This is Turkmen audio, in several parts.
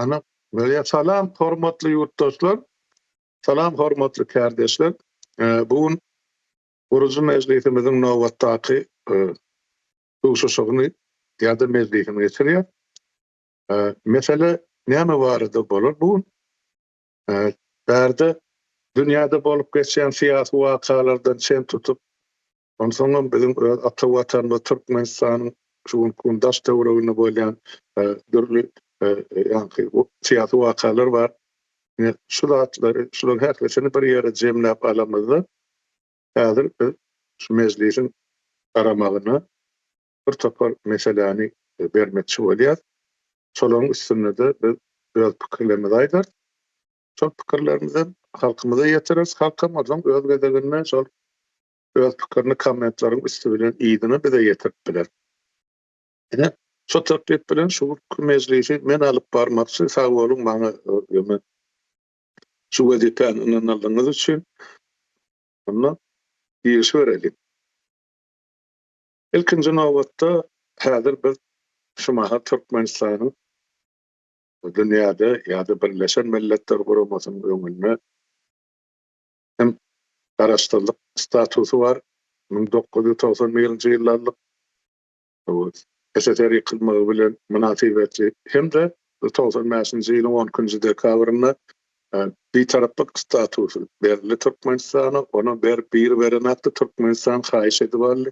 Ana, bolýar. Salam hormatly ýurtdaşlar. Salam hormatly kärdeşler. Bu gün gurujy mejlisimiziň nobatdaky duşuşygyny ýa-da mejlisini geçirýär. Mesele näme barada bolar bu gün? Bärde dünýäde bolup geçýän syýasy wakalardan çen tutup, Onsoňam biziň öz ata Watanymyz Türkmenistanyň şu günki gün daş-töwereginde bolýan dürli ýaňky syýasy wakalar bar. Ine, şu zatlary, şularyň ählisini bir ýere jemläp alamyzda, häzir biz şu mejlisiň garamagyna bir topar meseläni bermekçi bolýas. Şolaryň üstünde-de biz öz pikirlerimizi aýdarys. Şol pikirlerimizem halkymyza ýetireris. Halkam onsoň öz gezeginde şol öz pikirini kommentleriň üsti bilen yzyna bize ýetirip biler. Ine, şo teklip bilen şu günki mejlisi men alyp barmakçy. Sag boluň maňa ýöne şu wezipäni ynanyldygyňyz üçin. Onda girişibereliň. Ilkinji nobatda häzir biz şu mahal Türkmenistanyň dünýäde ýa-da Birleşen Milletler Guramasynyň öňünde hem garaşsyzlyk statusy bar. 1991-nji ýylda aldyk. SSR ýykylmagy bilen mynasybetli hem-de 95-nji ýylyň 12-nji dekabrynda Bitaraplyk statusy berildi Türkmenistana. Ony berip biri berenakdy, Türkmenistan haýyş edip aldy.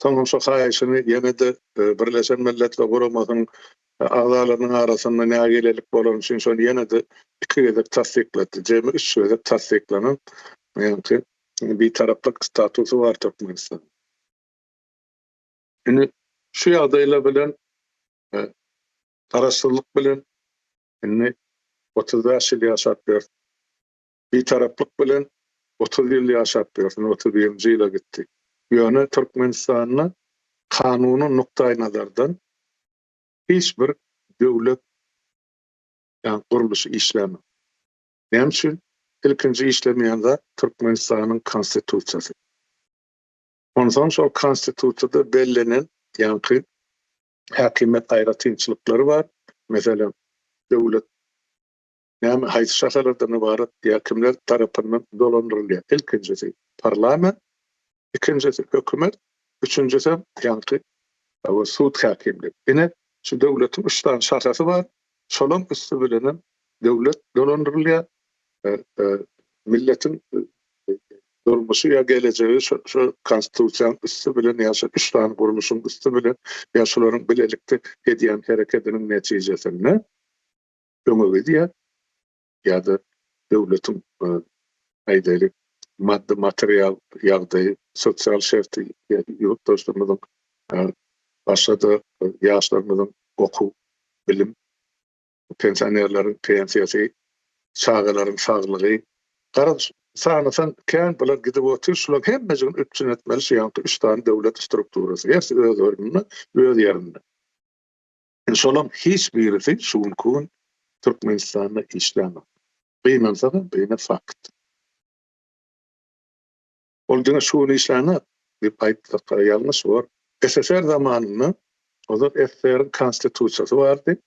Soňam şo haýyşyny ýene-de Birleşen Milletler Guramasynyň agzalarynyň arasynda nägilelik bolany üçin şony ýene-de iki gezek tassyklatdy. Jemi üç gezek tassyklanan ýaňky Bitaraplyk statusy bar Türkmenistanyň. Indi şu ýagdaýlar bilen Garaşsyzlyk bilen indi 35 ýyl ýaşap ýörüs. Bitaraplyk bilen 30 ýyl ýaşap ýörüs, indi 31-nji ýyla gitdi. Ýöne Türkmenistanda kanuny nukdaýnazardan hiç bir döwlet ýa gurluşy işlämok. Näme üçin? Ilkinji işlemeýän zat Türkmenistanyň Konstitusiýasy. Onsoň şol Konstitusiýada bellenen ýaňky häkimiýet aýratynçylyklary bar. Meselem, döwlet näme, haýsy şahalardan ybarat ýa kimler tarapyndan dolandyrylýar? Ilkinjisi parlament, ikinjisi hökümet, üçünjisem ýaňky sud häkimligi. Ine, şu döwletiň üç sany şahasy bar. Şolaň üsti bilenem döwlet dolandyrylýar. Milletiň durmuşy ýa gelejegi şu Konstitusiýanyň üsti bilen ýa şu üç sany gurluşyň üsti bilen ýa şularyň bilelikde edýän herekediniň netijesinde öňe gidýär ýa-da döwletiň aýdaýlyk maddy material ýagdaýy, sosial şerti ýurtdaşlarymyzyň başga-da ýaşlarymyzyň okuw, bilim pensionerleriň pensiýasy, çagalaryň saglygy, garaz, sanasaň kän bular gidip otyr, şularyň hemmejigini üpjün etmeli şu ýaňky üç sany döwlet strukturasy, hersi öz ornunda, öz ýerinde. Indi şolaryň hiç birisi şu günki gün Türkmenistanda işlänok. Gynansagam, bu ýene fakt. Ol diňe şu gün işlänok diýip aýtsak ýalňyş bor. SSR zamanynda ozal SSR-iň konstitusiýasy bardy.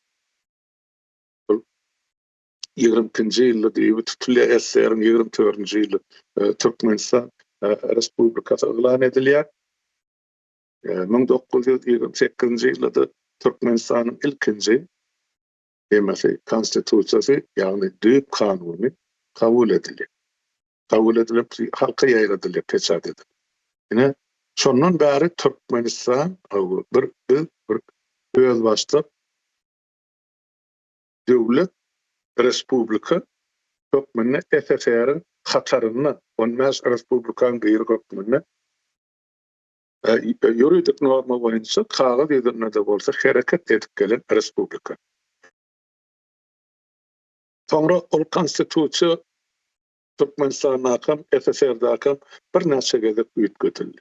Ol 22-nji ýylda düýbi tutulýar, SSR-iň 24-nji ýyly Türkmenistan Respublikasy yglan edilýär. 1928-nji ýylda-da Türkmenistanyň ilkinji emesi, konstitusiýasy, ýagny düýp kanuny kabul edilýär. Kabul edilip, halka ýaýradylýar, peçat edilip. Ine, şondan bäri Türkmenistan bir biz bir özbaşdak döwlet, respublika hökmünde SSR-iň hatarynda 15 respublikanyň biri hökmünde ýuridik norma boýunça kagyz ýüzünde-de bolsa hereket edip gelen respublika. Soňra ol konstitusiýa Türkmenistandakam, SSR-däkem birnäçe gezek üýtgedildi.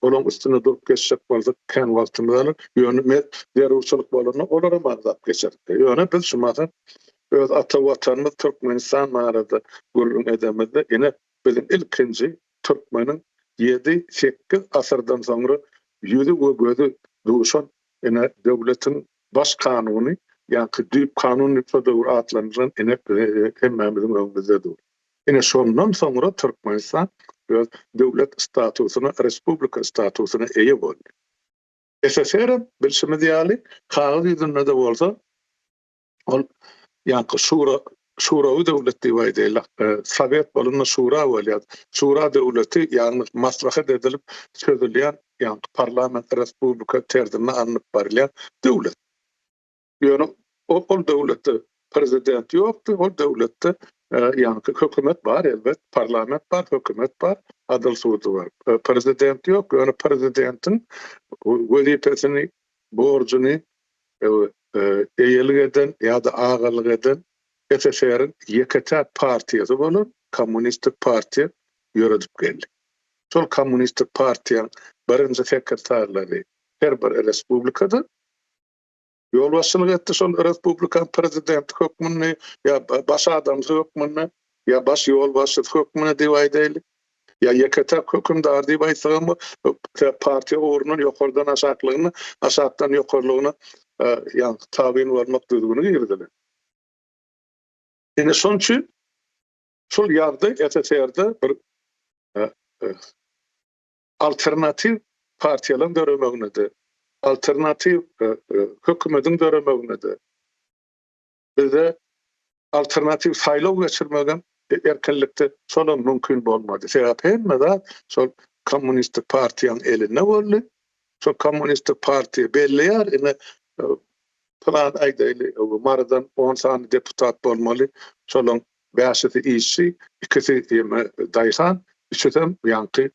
Olaň üstünde durup geçjek bolsak kän wagtymyz alar. Ýöne men zerurçylyk bolanda olaram agzap geçeris. Ýöne biz şu mahal öz ata Watanymyz Türkmenistan barada gürrüň edemizde ine biziň ilkinji türkmeniň ýedi, sekiz asyrdan soňra ýüzi we gözi duşan ine döwletiň baş kanuny. ýaňky düýp kanun diýip şo döwür atlandyrylan ine hemmämiziň öňümizde dur. Ine şondan soňra Türkmenistan öz döwlet statusyna, respublika statusyna eýe boldy. SSR hem bilşimiz ýaly kagyz ýüzünde-de bolsa ol ýaňky şura şurawy döwlet diýip aýdaýlyk, sowet bolanda şura bolýar. Şura döwleti, ýagny maslahat edilip çözülýän, ýaňky parlament respublika terzinde alnyp barylýan döwlet. Ýöne ol döwletde prezident ýokdy, ol döwletde ýaňky hökümet bar elbet, parlament bar, hökümet bar, adyl sudy bar. Prezident ýok, ýöne prezidentiň wezipesini, borjuny eýelik eden ýa-da agalyk eden SSR-iň ýeke-täk partiýasy bolan Kommunistik partiýa ýöredip geldi. Şol Kommunistik partiýaň birinji sekretarlary her bir respublikada ýolbaşçylyk etdi şol respublikanyň prezidenti hökmünde ýa baş adamsy hökmünde ýa baş ýolbaşçysy hökmünde diýip aýdaýly. Ýa ýeke-täk hökümdar diýip aýtsagam partiýa ugrundan ýokardan aşaklygyna, aşakdan ýokarlygyna ýaňky tabyn bolmak düzgüni girizilen. Ine şonuň üçin şol ýagdaý SSR-de bir alternatiw partiýalaryň döremegine-de, alternatiw hökümediň döremegine-de, Bizde alternatiw saýlaw geçirmegem erkinlikde şolam mümkin bolmady. Sebäp hemme zat şol kommunistik partiýaň elinde boldy. Şol kommunistik partiýa belleýär, ine pylan aýdaýly Marydan on sany deputat bolmaly, şolaň bäşisi işçi, ikisi daýhan, üçüsem ýaňky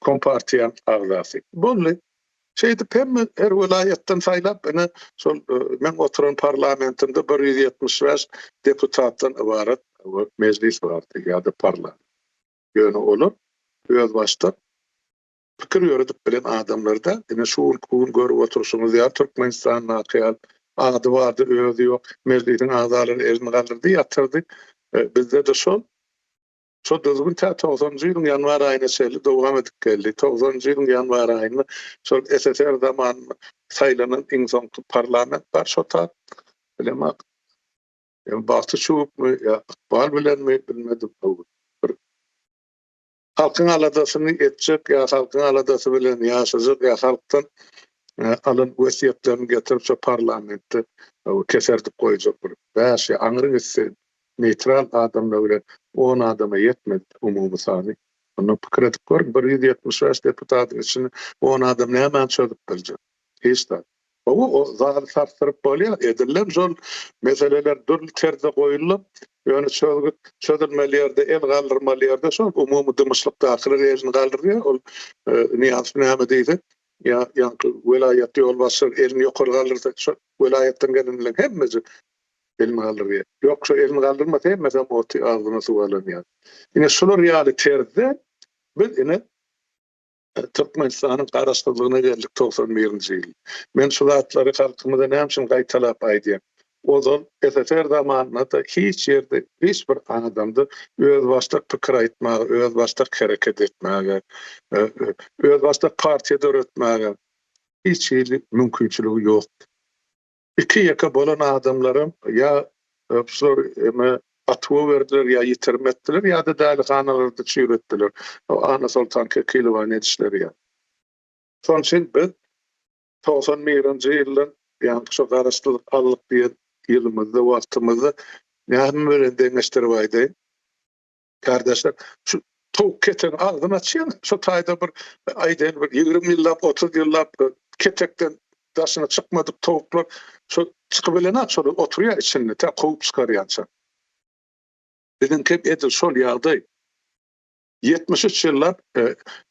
kompartiýaň agzasy. Boldy. Şeýdip hemme her welaýatdan saýlap ine şol meň oturan parlamentimde 175 deputatdan ybarat mejlis bardy ýa-da parlament. Ýöne olar özbaşdak pikir ýöredip bilen adamlar däl. Ine şu günki gün görüp oturyşyňyz ýaly Türkmenistandaky ýaly ady bardy özi ýok mejlisiň agzalary elini galdyrdy ýatyrdy. Bizde-de şol. Şol düzgün tä togsanynjy ýylyň ýanwar aýyna çenli dowam edip geldi. Togsanynjy ýylyň ýanwar aýynda şol SSR zamanynda saýlanan iň soňky parlament bar şo tap. Bilemok. Ýa bagty çüwüpmi, ýa ykbal bilenmi bilmedim. Bir halkyň aladasyny etjek ýa halkyň aladasy bilen ýaşajak ýa halkdan alan wesýetlerini getirip şo parlamentde keserdip goýjak bir bäş ýa aňry gitse neýtral adamlar bilen on adama ýetmedi umumy sany. Onda pikir edip görüň, 175 deputatyň içinde on adam nämäni çözüp biljek? Hiç zat. Hawa, o zaly sarsdyryp bolýar, edilem şol meseleler dürli terzde goýuldy. Ýöne çözgüt çözülmeli ýerde, el galdyrmaly ýerde şol umumy dymyşlykdakylar elini galdyrýar. Ol Nyýazow näme diýse, ýa ýaňky welaýat ýolbaşçylary elini ýokary galdyrsa, şol welaýatdan gelenleriň hemmesi elini galdyrýar. Ýok, şo elini galdyrmasa hemmesem oty agzyna suw alan ýaly. Ine şular ýaly terzde biz ine Türkmenistanyň garaşsyzlygyna geldik 91-nji ýyl. Men şu zatlary halkymyza näme üçin gaýtalap aýdýan? Ozal SSR zamanynda-da hiç ýerde hiç bir adamda özbaşdak pikir aýtmaga, özbaşdak hereket etmäge, özbaşdak partiýa döretmäge hiç hili mümkinçiligi ýokdy. Iki-ýeke bolan adamlaram ýa şular eme atuwa berdiler, ýa ýitirim etdiler, ýa-da dälihanalarda çüýretdiler. O Annasoltan Kekilowany edişleri ýaly. Şonuň üçin biz 91-nji ýyldan, ýagny şo garaşsyzlyk aldyk diýen ýylymyzda, wagtymyzda näme bilen deňeşdirip aýdaýyn? Gardaşlar, şu towuk ketegiň agzyny açýaň, şo taýda bir aýdaýyn bir 20 ýyllap, 30 ýyllap ketekden daşyna çykmadyk towuklar şo çykybilenok, şol oturýar içinde, tä kowup çykarýança. Biziňki edil şol ýagdaý. 73 ýyllap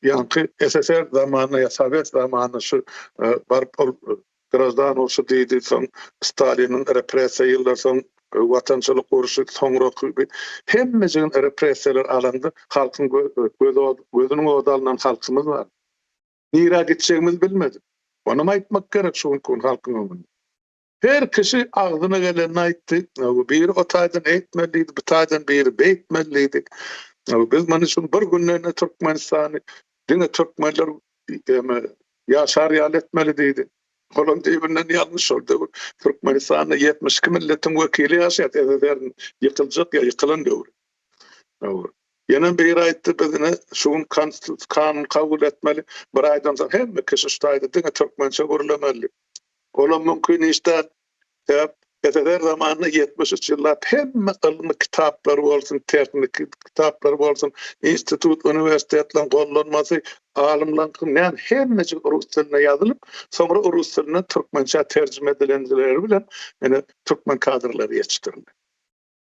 ýaňky SSR zamanynda ýa Sowet zamanynda şu baryp ol Graždan urşy diýdi, soň Staliniň repressiýa ýyllary, soň Watançylyk urşy, soňraky hemmejigin repressiýalar alanda halkyň gözüniň ody alnan halkymyz bar. Nirä gitjegimizi bilmedik. Onam aýtmak gerek şu günki gün halkyň öňünde. Her kişi agzyna gelenini aýtdy. Biri o taýdan eýtmeli diýdi, bu taýdan biri beýtmeli diýdi. Biz muny şu bir günde Türkmenistany diňe türkmenler ýaşar ýaly etmeli diýdi. Olam düýbünden ýalňyş şol döwür. Türkmenistanda 72 milletiň wekili ýaşaýar, SSR-iň ýykyljak ýa ýykylan döwri. Ýene biri aýtdy, biz ine şu gün kanun kabul etmeli, bir aýdan soň hemme kişi şu taýda diňe türkmençe gürlemeli. Olam mümkin iş däl. Sebäp SSR zamanynda 73 ýyllap hemme ylmy kitaplar bolsun, tehniki kitaplar bolsun, institut, uniwersitetleriň gollanmasy, alymlaryňky näme hemmejik rus dilinde ýazylyp, soňra rus dilinden türkmençä terjime edilenleri bilen ine türkmen kadrlary ýetişdirildi.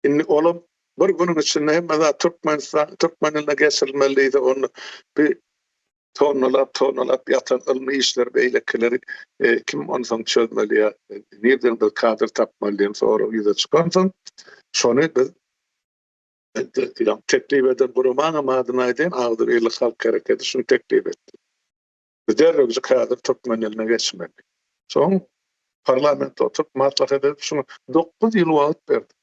Indi olam bir günüň içinde hemme zat Türkmenistan türkmen diline geçirilmeli diýse onda bir tonnalap tonnalap ýatan ylmy işleri beýlekileri e, kim onsoň çözmeli ýa nirden bir kadr tapmaly diýen sorag ýüze çykansoň şony biz teklip eden guramaňam adyny aýdaýyn Agzybirlik halk hereketi şuny teklip etdi. Biz derrewjik häzir türkmen diline geçmeli. Soň parlamentde oturyp maslahat edip şuňa 9 ýyl wagt berdik.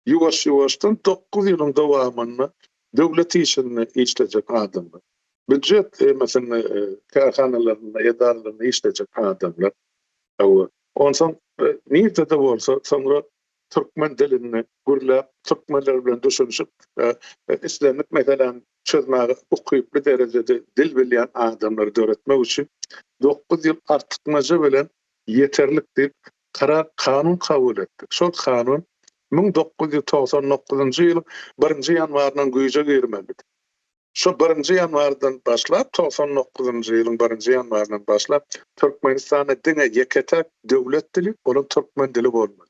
Ýuwaş-ýuwaşdan 9 ýylyň dowamynda döwlet işinde işlejek adamlar, býujet emesinde e, kärhanalarynda, edaralarynda işlejek adamlar. Onsoň e, nirde-de bolsa soňra türkmen dilinde gürläp, türkmenler bilen düşünişip, e, islendik meseläni çözmäge ukyply derejede dil bilýän adamlary döretmek üçin 9 ýyl artykmaja bilen ýeterlik diýip karar kanun kabul etdik. Şol kanun 1999-njy ýylyň 1-nji ýanwaryndan güýje girmelidi. Şo 1-nji ýanwardan başlap, 99-njy ýylyň 1-nji ýanwaryndan başlap Türkmenistanda diňe ýeke-täk döwlet dili, olam türkmen dili bolmaly.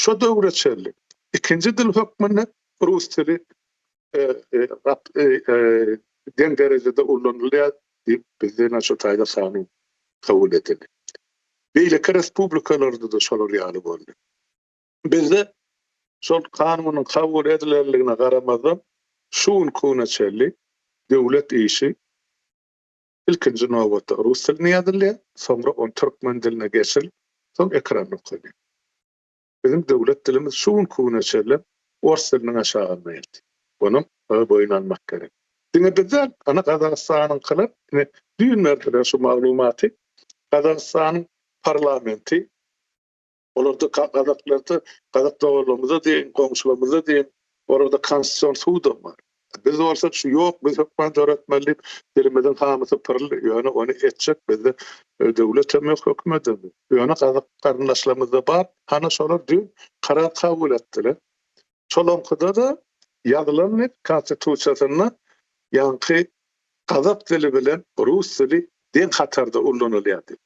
Şo döwre çenli ikinji dil hökmünde rus dili e, e, e, deň derejede ullanylýar diýip bizde ine şu taýda kanun kabul edildi. Beýleki respublikalarda-da şolar ýaly boldy. Bizde şol kanunyň kabul edilenligine garamazdan şu günki güne çenli döwlet işi ilkinji nobatda rus dilinde ýazylýar, soňra ony türkmen diline geçirilip, soň ekranda okalýar. Biziň döwlet dilimiz şu günki güne çenli ors diliniň aşagynda ýatyr. Onam boýun almak gerek. Diňe biz däl, ana Gazagystanyňkylar ine düýn berdiler şu maglumaty. Gazagystanyň parlamenti olarda gazaklarda gazak doganlarymyza diýin, goňşularymyza diýin, olarda konstitusion sudam bar. Biz bolsa şu ýok, biz hökman döretmeli diýip, dilimiziň hamysy pyrly, ýöne ony etjek bizde e, döwlet hem ýok, hökümet hem ýok. Ýöne gazak garyndaşlarymyzda bar, hana şolar düýn karar kabul etdiler. Şolaňkyda-da ýazylan konstitusiýasynda ýaňky gazak dili bilen rus dili deň hatarda ullanylýar diýip.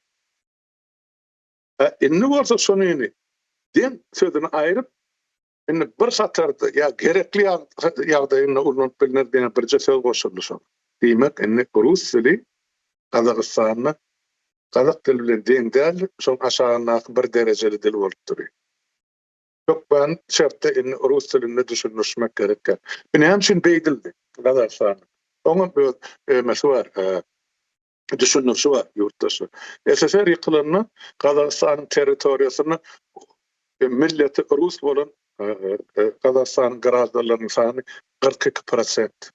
Indi bolsa şonyny deň sözüni aýryp, indi bir hatarda ýa gerekli ýagdaýynda ulanyp bilner diýen birje söz goşuldy şoňa. Diýmek, indi rus dili Gazagystanda gazak dili bilen deň däl, şoň aşagyndaky bir derejeli dil bolup durýar. Hökman şertde indi rus dilinde düşündirişmek gerekýär. Bu näme üçin beýdildi Gazagystanda? Oňam öz emesi bar, düşündirişi bar ýurtdaşlar. SSR ýykylanda Gazagystanyň territoriýasynda milleti rus bolan Gazagystanyň graždanlarynyň sany 42 prosent.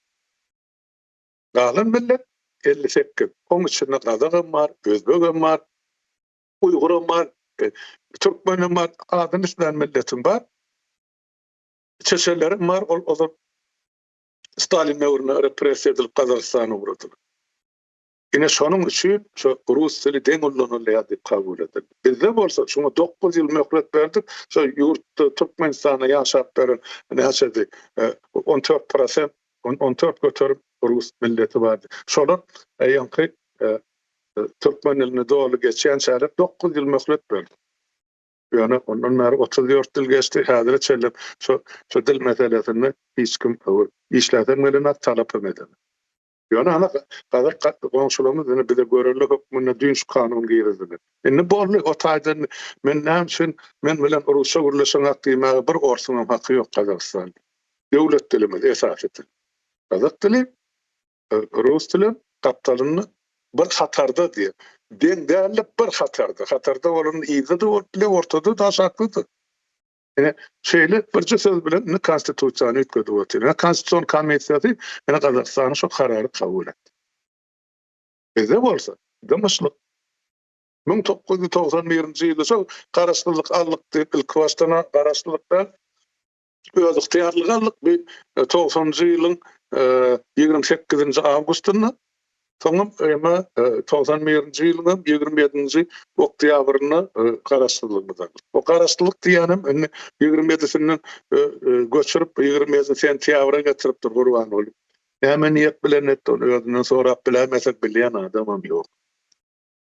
Galan millet 58. Oň içinde gazagam bar, özbegem bar, uýguram bar, türkmenem bar, adyny islän milletiň bar. Çeçenlerem bar, ol ozal Stalin döwründe repressiýa edilip Gazagystana ugradylar. Ine şonuň üçin şu rus dili deň ullanylýar diýip kabul edildi. Bizde bolsa şuňa 9 ýyl möhlet berdik. Şu ýurtda Türkmenistanda ýaşap beren näçedi? 14 prosent, 14 göterim rus milleti bardy. Şolar ýaňky türkmen dilini doly geçýänçäler 9 ýyl möhlet berdi. Ýöne ondan bäri 34 ýyl geçdi, häzire çenli şu şu dil meselesinde hiç kim işläsem gelenok, talap hem edenok. Ýöne ana gazak goňşularymyz indi bize görelde hökmünde düýn şu kanun girizdiler. Indi boldy, o taýdan men näme üçin men bilen rusça gürleşeňok diýmäge bir orsuň hem haky ýok Gazagystanda. Döwlet dilimiz esasy dil. Gazak dili rus dili gapdalynda bir hatarda diýip. Deň däldi bir hatarda. Hatarda bolan yzda-da bolup biler, ortada-da, aşakda-da. Ine, şeýle birje söz bilen indi konstitusiýany üýtgedip otyr. Ine, konstitusion komissiýasy ine Gazagystanyň şo karary kabul etdi. Bizde bolsa dymyşlyk. 1991-nji ýylda şol garaşsyzlyk aldyk diýip ilkibaşdan garaşsyzlyk däl, özygtyýarlyk aldyk bi togsanynjy ýylyň 28-nji awgustynda. Soňam eme 91-nji ýylyňam 27-nji oktýabrynda garaşsyzlygymyzy aldyk. O garaşsyzlyk diýýänem indi 27-sinden göçürip 27 sentýabra getiripdir Gurbanguly. Näme niýet bilen etdi ony özünden sorap biläýmesek bilýän adamam ýok.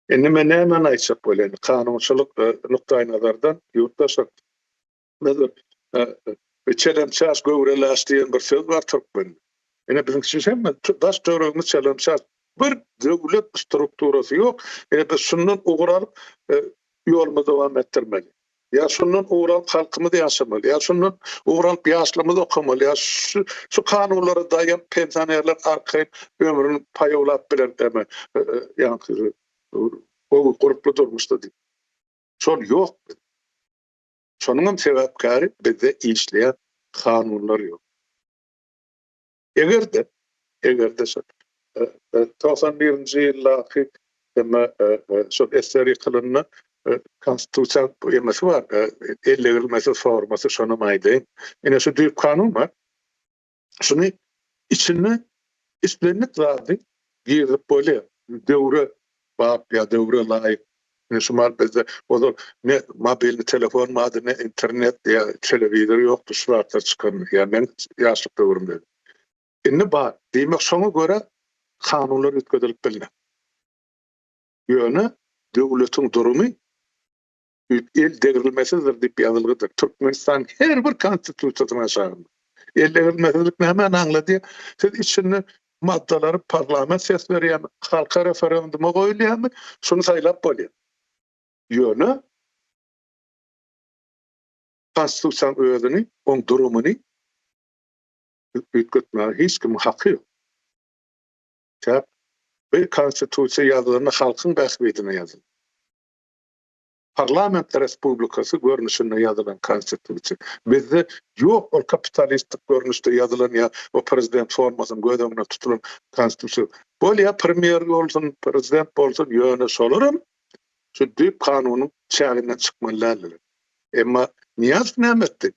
Indi men nämäni aýtjak bolýan kanunçylyk nukdaýnazardan ýurtdaşlar biz çelemçaş göwreläş diýen bir söz bar türkmende. Ine biziň şu hemme daş töweregimiz çelemçaş. Bir döwlet strukturasy ýok. Ine biz şundan ugur alyp ýolumyzy dowam etdirmeli. Ýa şundan ugur alyp halkymyz ýaşamaly, ýa şundan ugur alyp ýaşlarymyz okamaly, ýa şu şu kanunlara daýanyp pensionerler arkaýyn ömrüni paýawlap biler eme ýaňky gowy gurply durmuşda diýip. Şol ýok bizde. Şonuňam sebäpkäri bizde işleýän kanunlar ýok. Eger-de, eger-de şol 91-nji ýyldaky eme şol esger ýykylanda konstitusiýa emesi bar, ellegilmesiz formasy, şonam aýdaýyn. Ine şu düýp kanun bar. Şuny içinde islendik zady girizip bolýar. Döwre bap ýa döwre laýyk. Ine şu mahal bizde ozal ne mobilni telefon bardy, ne internet ýa telewizor ýokdy şu zatlar çykanda ýa meň ýaşlyk döwrümde. Indi bar. Diýmek şoňa görä kanunlar üýtgedilip bilner. Ýöne döwletiň durumy el degrilmesizdir diýip ýazylgydyr. Türkmenistan her bir konstitusiýasynyň aşagynda. El degrilmesizlik nämäni aňladýar? Siz içinde maddalary parlament ses berýärmi, halka referenduma goýulýarmy, şuny saýlap bolýar. Ýöne konstitusiýanyň özüni, oň durumyny üýtgetmäge hiç kimiň haky ýok. Sebäp bu konstitusiýa ýazylanda halkyň bähbidine ýazyldy. Parlament respublikasy görnüşinde ýazylan konstitusiýa. Bizde ýok ol kapitalistik görnüşde ýazylan ýa o prezident formasyny göz öňünde tutulan konstitusiýa. Bolýa premýer bolsun, prezident bolsun, ýöne şolaram şu düýp kanunyň çäginden çykmaly däldiler. Emma Nyýazow näme etdi?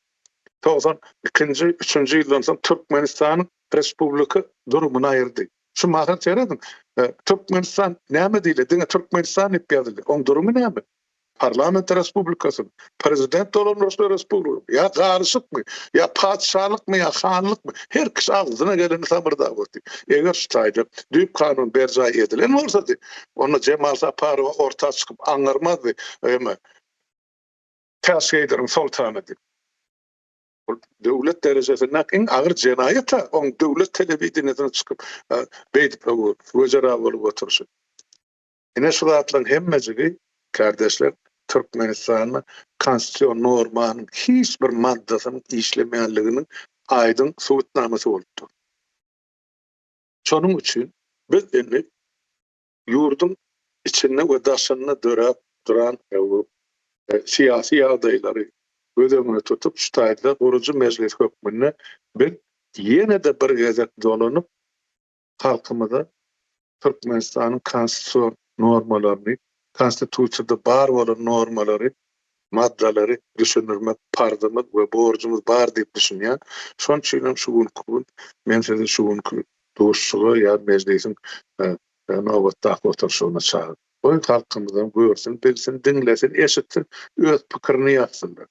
92-nji, 3-nji ýyldan soň Türkmenistanyň respublika durumyny aýyrdy. Şu mahal serediň, Türkmenistan näme diýilýär? Diňe Türkmenistan diýip ýazylýar. Oň durumy näme? Parlament respublikasymy? Prezident dolandyryşly respublikamy? Ýa garyşykmy? Ýa patyşalykmy? Ýa hanlykmy? Her kişi agzyna geleni samyrdap otyr. Eger şu taýda düýp kanun berjaý edilen bolsady, onda Jemal Saparowa orta çykyp aňňyrmazdy, Eme, Täç geýdiriň soltana diýip. Ol döwlet derejesindäki iň agyr jenaýat-a, oň döwlet telewideniýesine çykyp, beýdip wejera bolup oturyşy. Ine şu zatlaryň hemmejigi, kärdeşler, Türkmenistanda konstitusion normanyň hiç bir maddasynyň işlemeýänliginiň aýdyň subutnamasy bolup dur. Şonuň üçin biz indi ýurduň içinde we daşynda döräp duran syýasy ýagdaýlary göz öňüne tutup, şu taýda gurujy mejlis hökmünde biz ýene-de bir gezek dolanyp, halkymyza Türkmenistanyň konstitusion normalaryny, Konstitusiýada bar bolan normalary, maddalary düşündirmek parzymyz we borjumyz bar diýip düşünýän. Şonuň üçin hem şu günki gün men sizi şu günki duşuşyga ýa mejlisiň nobatdaky oturyşygyna çagyrdy. Goý, halkymyzam görsün, bilsin, diňlesin, eşitsin, öz pikirini ýazsynlar.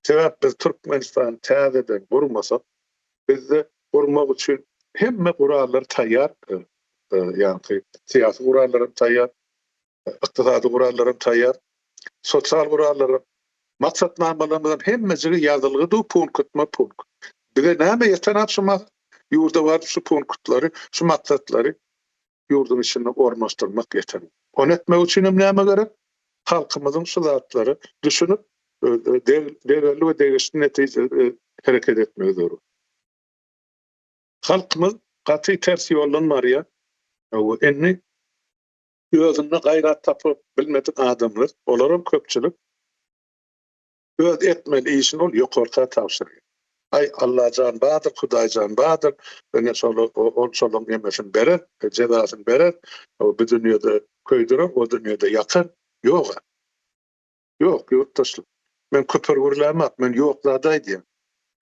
Sebäp biz Türkmenistany täzeden gurmasak, bizde gurmak üçin hemme gurallar taýýar, ýaňky syýasy gurallar hem taýýar, ykdysady gurallar hem taýýar, sosial gurallar hem, maksatnamalarymyz hem hemmejigi ýazylgy dur punktma-punkt. Bize näme ýetenok şu ýurda baryp şu punktlary, şu maksatlary ýurduň içinde ornaşdyrmak ýeterlik. Ony etmek üçin hem näme gerek? Halkymyzyň şu zatlara düşünip, degerli we degişli netije hereket etmegi zerur. Halkymyz gaty ters ýoldan barýar. Indi özünde gaýrat tapyp bilmedik adamlar, olaram köpçülik. Öz etmeli işini ol ýokarka tabşyrýar. Aý, Allajan bardyr, Hudaýjan bardyr, ine şol ol şolaň nemesini berer, jezasyny berer, bu dünýede köýdürer, o dünýede ýakar. Ýog-a. Ýok, ýurtdaşlar. Men küpür gürlämok, men ýok zady aýdýan.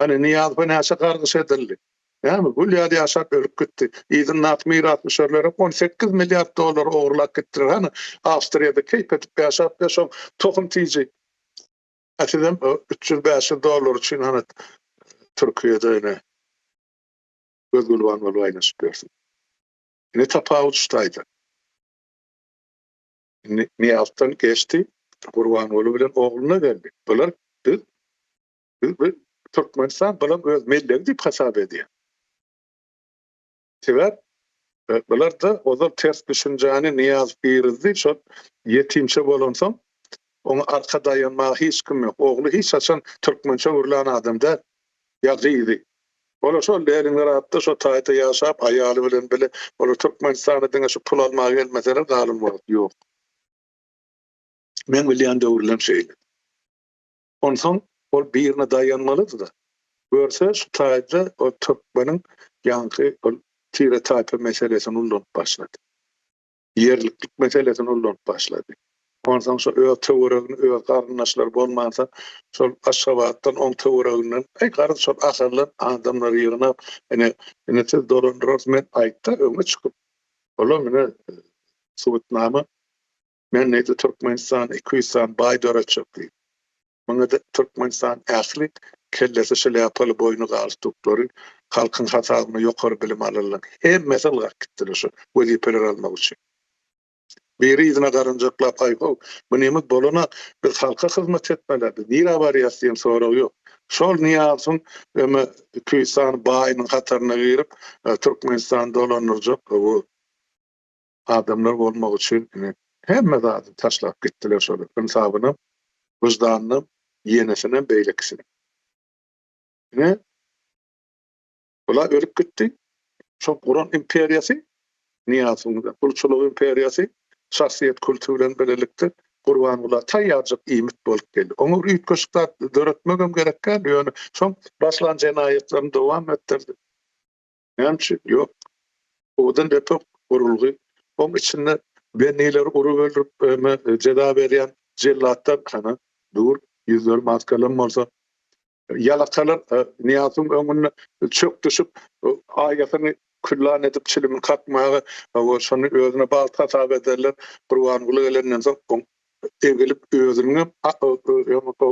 Hany Nyýazowa näçe gargyş edildi? Näme, gül ýaly ýaşap ölüp gitdi. Yzyndaky mirasdüşerlerem 18 milliard dollar ogurlap gitdiler. Hany Awstriýada keýp edip ýaşap ýör şoň tohum tiji. A sizem 300-500 dollar üçin hany Türkiýede ine göz gülban bolup aýlanyşyp ýörsüň. Ine tapawut şu taýda. Indi Nyýazdan geçdi, Gurbanguly bilen ogluna geldi. Bular biz biz bu Türkmenistan bular öz mellegi diýip hasap edýär. Sebäp e, bular da ozal ters düşünjäni Nyýaz girizdi, şol ýetimçe bolansoň oňa arka daýanmaga hiç kim ýok. Ogly hiç haçan türkmençe gürlän adam däl. Ýa gyzy. Olar şol Leningradda şo taýda ýaşap, aýaly bilen bile, olar Türkmenistana diňe şu pul almaga gelmeseler galan wagt ýok. Meň bilýän döwürlem şeýle. Onsoň ol birine daýanmalydy-da. Görse şu taýda ol türkmeniň ýaňky ol tire-taýpa meselesini ullanyp başlady. Ýerliklik meselesini ullanyp başlady. Onsoň şo öz töweregini, öz garyndaşlary bolmansa, şol Aşgabatdan, oň töwereginden, aý garaz şol Ahaldan adamlary ýygnap, ine, ine siz dolandyrarys, men aýtda öňe çykyp, olam ine subutnama, men diýdi Türkmenistanda 200 sany baý döretjek diýdi. Muňa-da Türkmenistan ähli kellesi şlýapaly boýny galstuklary halkyň hasabyna ýokary bilim alanlaryň hemmesi ylgap gitdiler şu wezipeleri almak üçin. Biri yzyna garynjaklap aý-how, munymyz bolana biz halka hyzmat etmeli, biz nirä barýas diýen sorag ýok. Şol Nyýazowyň öme 200 sany baýynyň hataryna girip Türkmenistany dolandyrjak bu adamlar bolmak üçin ine hemme zadyny taşlap gitdiler şolar. Ynsabynam, wyždanynam, ýenesinem, beýlekisinem. Ine bular ölüp gitdi. Şol guran imperiýasy Nyýazowyň gulçulyk imperiýasy şahsyýet kulty bilen birlikde Gurbangula taýýarjyk iýmit bolup geldi. Oňa bir üýtgeşik zat döretmegem gerek däl, ýöne şoň başlan jenaýatlaryny dowam etdirdi. Näme üçin? Ýok. Owadan depe gurulgy. Oň içinde bendileri urup öldürip öme jeza berýän jellatlar hana dur, ýüzleri maskalam bolsa. Ýalakalar Nyýazowyň öňünde çök düşüp, aýasyny küllan edip çilimini kakmaga şony özüne bagt hasap ederler. Gurbanguly gelenden soň oň egilip özüniňem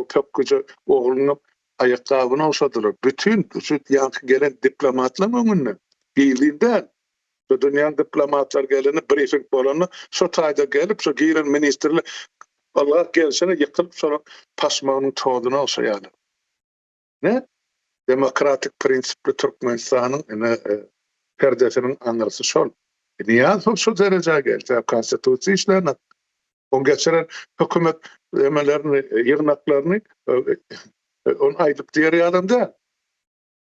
pökgüje oglunyňam aýakgabyny ogşadylar. Bütin şu ýaňky gelen diplomatlaryň öňünde gizlin däl. Şu dünýäň diplomatlary gelende brifing bolanda şo taýda gelip şo giren ministrler ylgap gelşine ýykylyp şolaň paşmagynyň tozuny ogşaýarlar. Ne? Demokratik prinsipli Türkmenistanyň ine perdesiniň aňyrsy şol. Nyýazow şo derejä geldi. Sebäbi konstitusiýa işlerini Oň geçiren hökümet emelerini, ýygnaklaryny ony aýdyp diýer ýalam däl.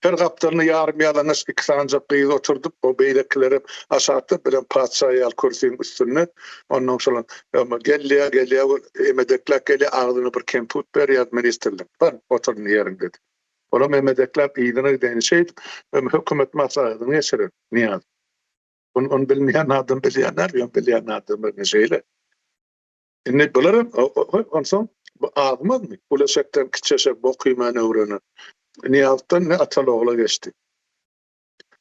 Her gapdalynda ýarym ýalaňaç iki sanyjak gyzy oturdyp, o beýlekilerem aşakda, birem patyşa ýaly kürsüniň üstünde. Onnoň şol gelýär, gelýär, ol emedekläp gelýär, agzyna bir kemput berýär ministrler. Bar, otur indi ýeriňde diýip. Olam emedekläp yzyna gidýär. Indi şeýdip, hökümet maslahatyny geçirer Nyýazow. Ony ony bilmeýän adam bilýän däl, ýöne bilýän adamlar ine şeýle. Indi bular hem onsoň bu azmazmy? Uly eşekden kiçi eşek bok iýmän öwrenen. Nyýazdan ne ataly ogla geçdi.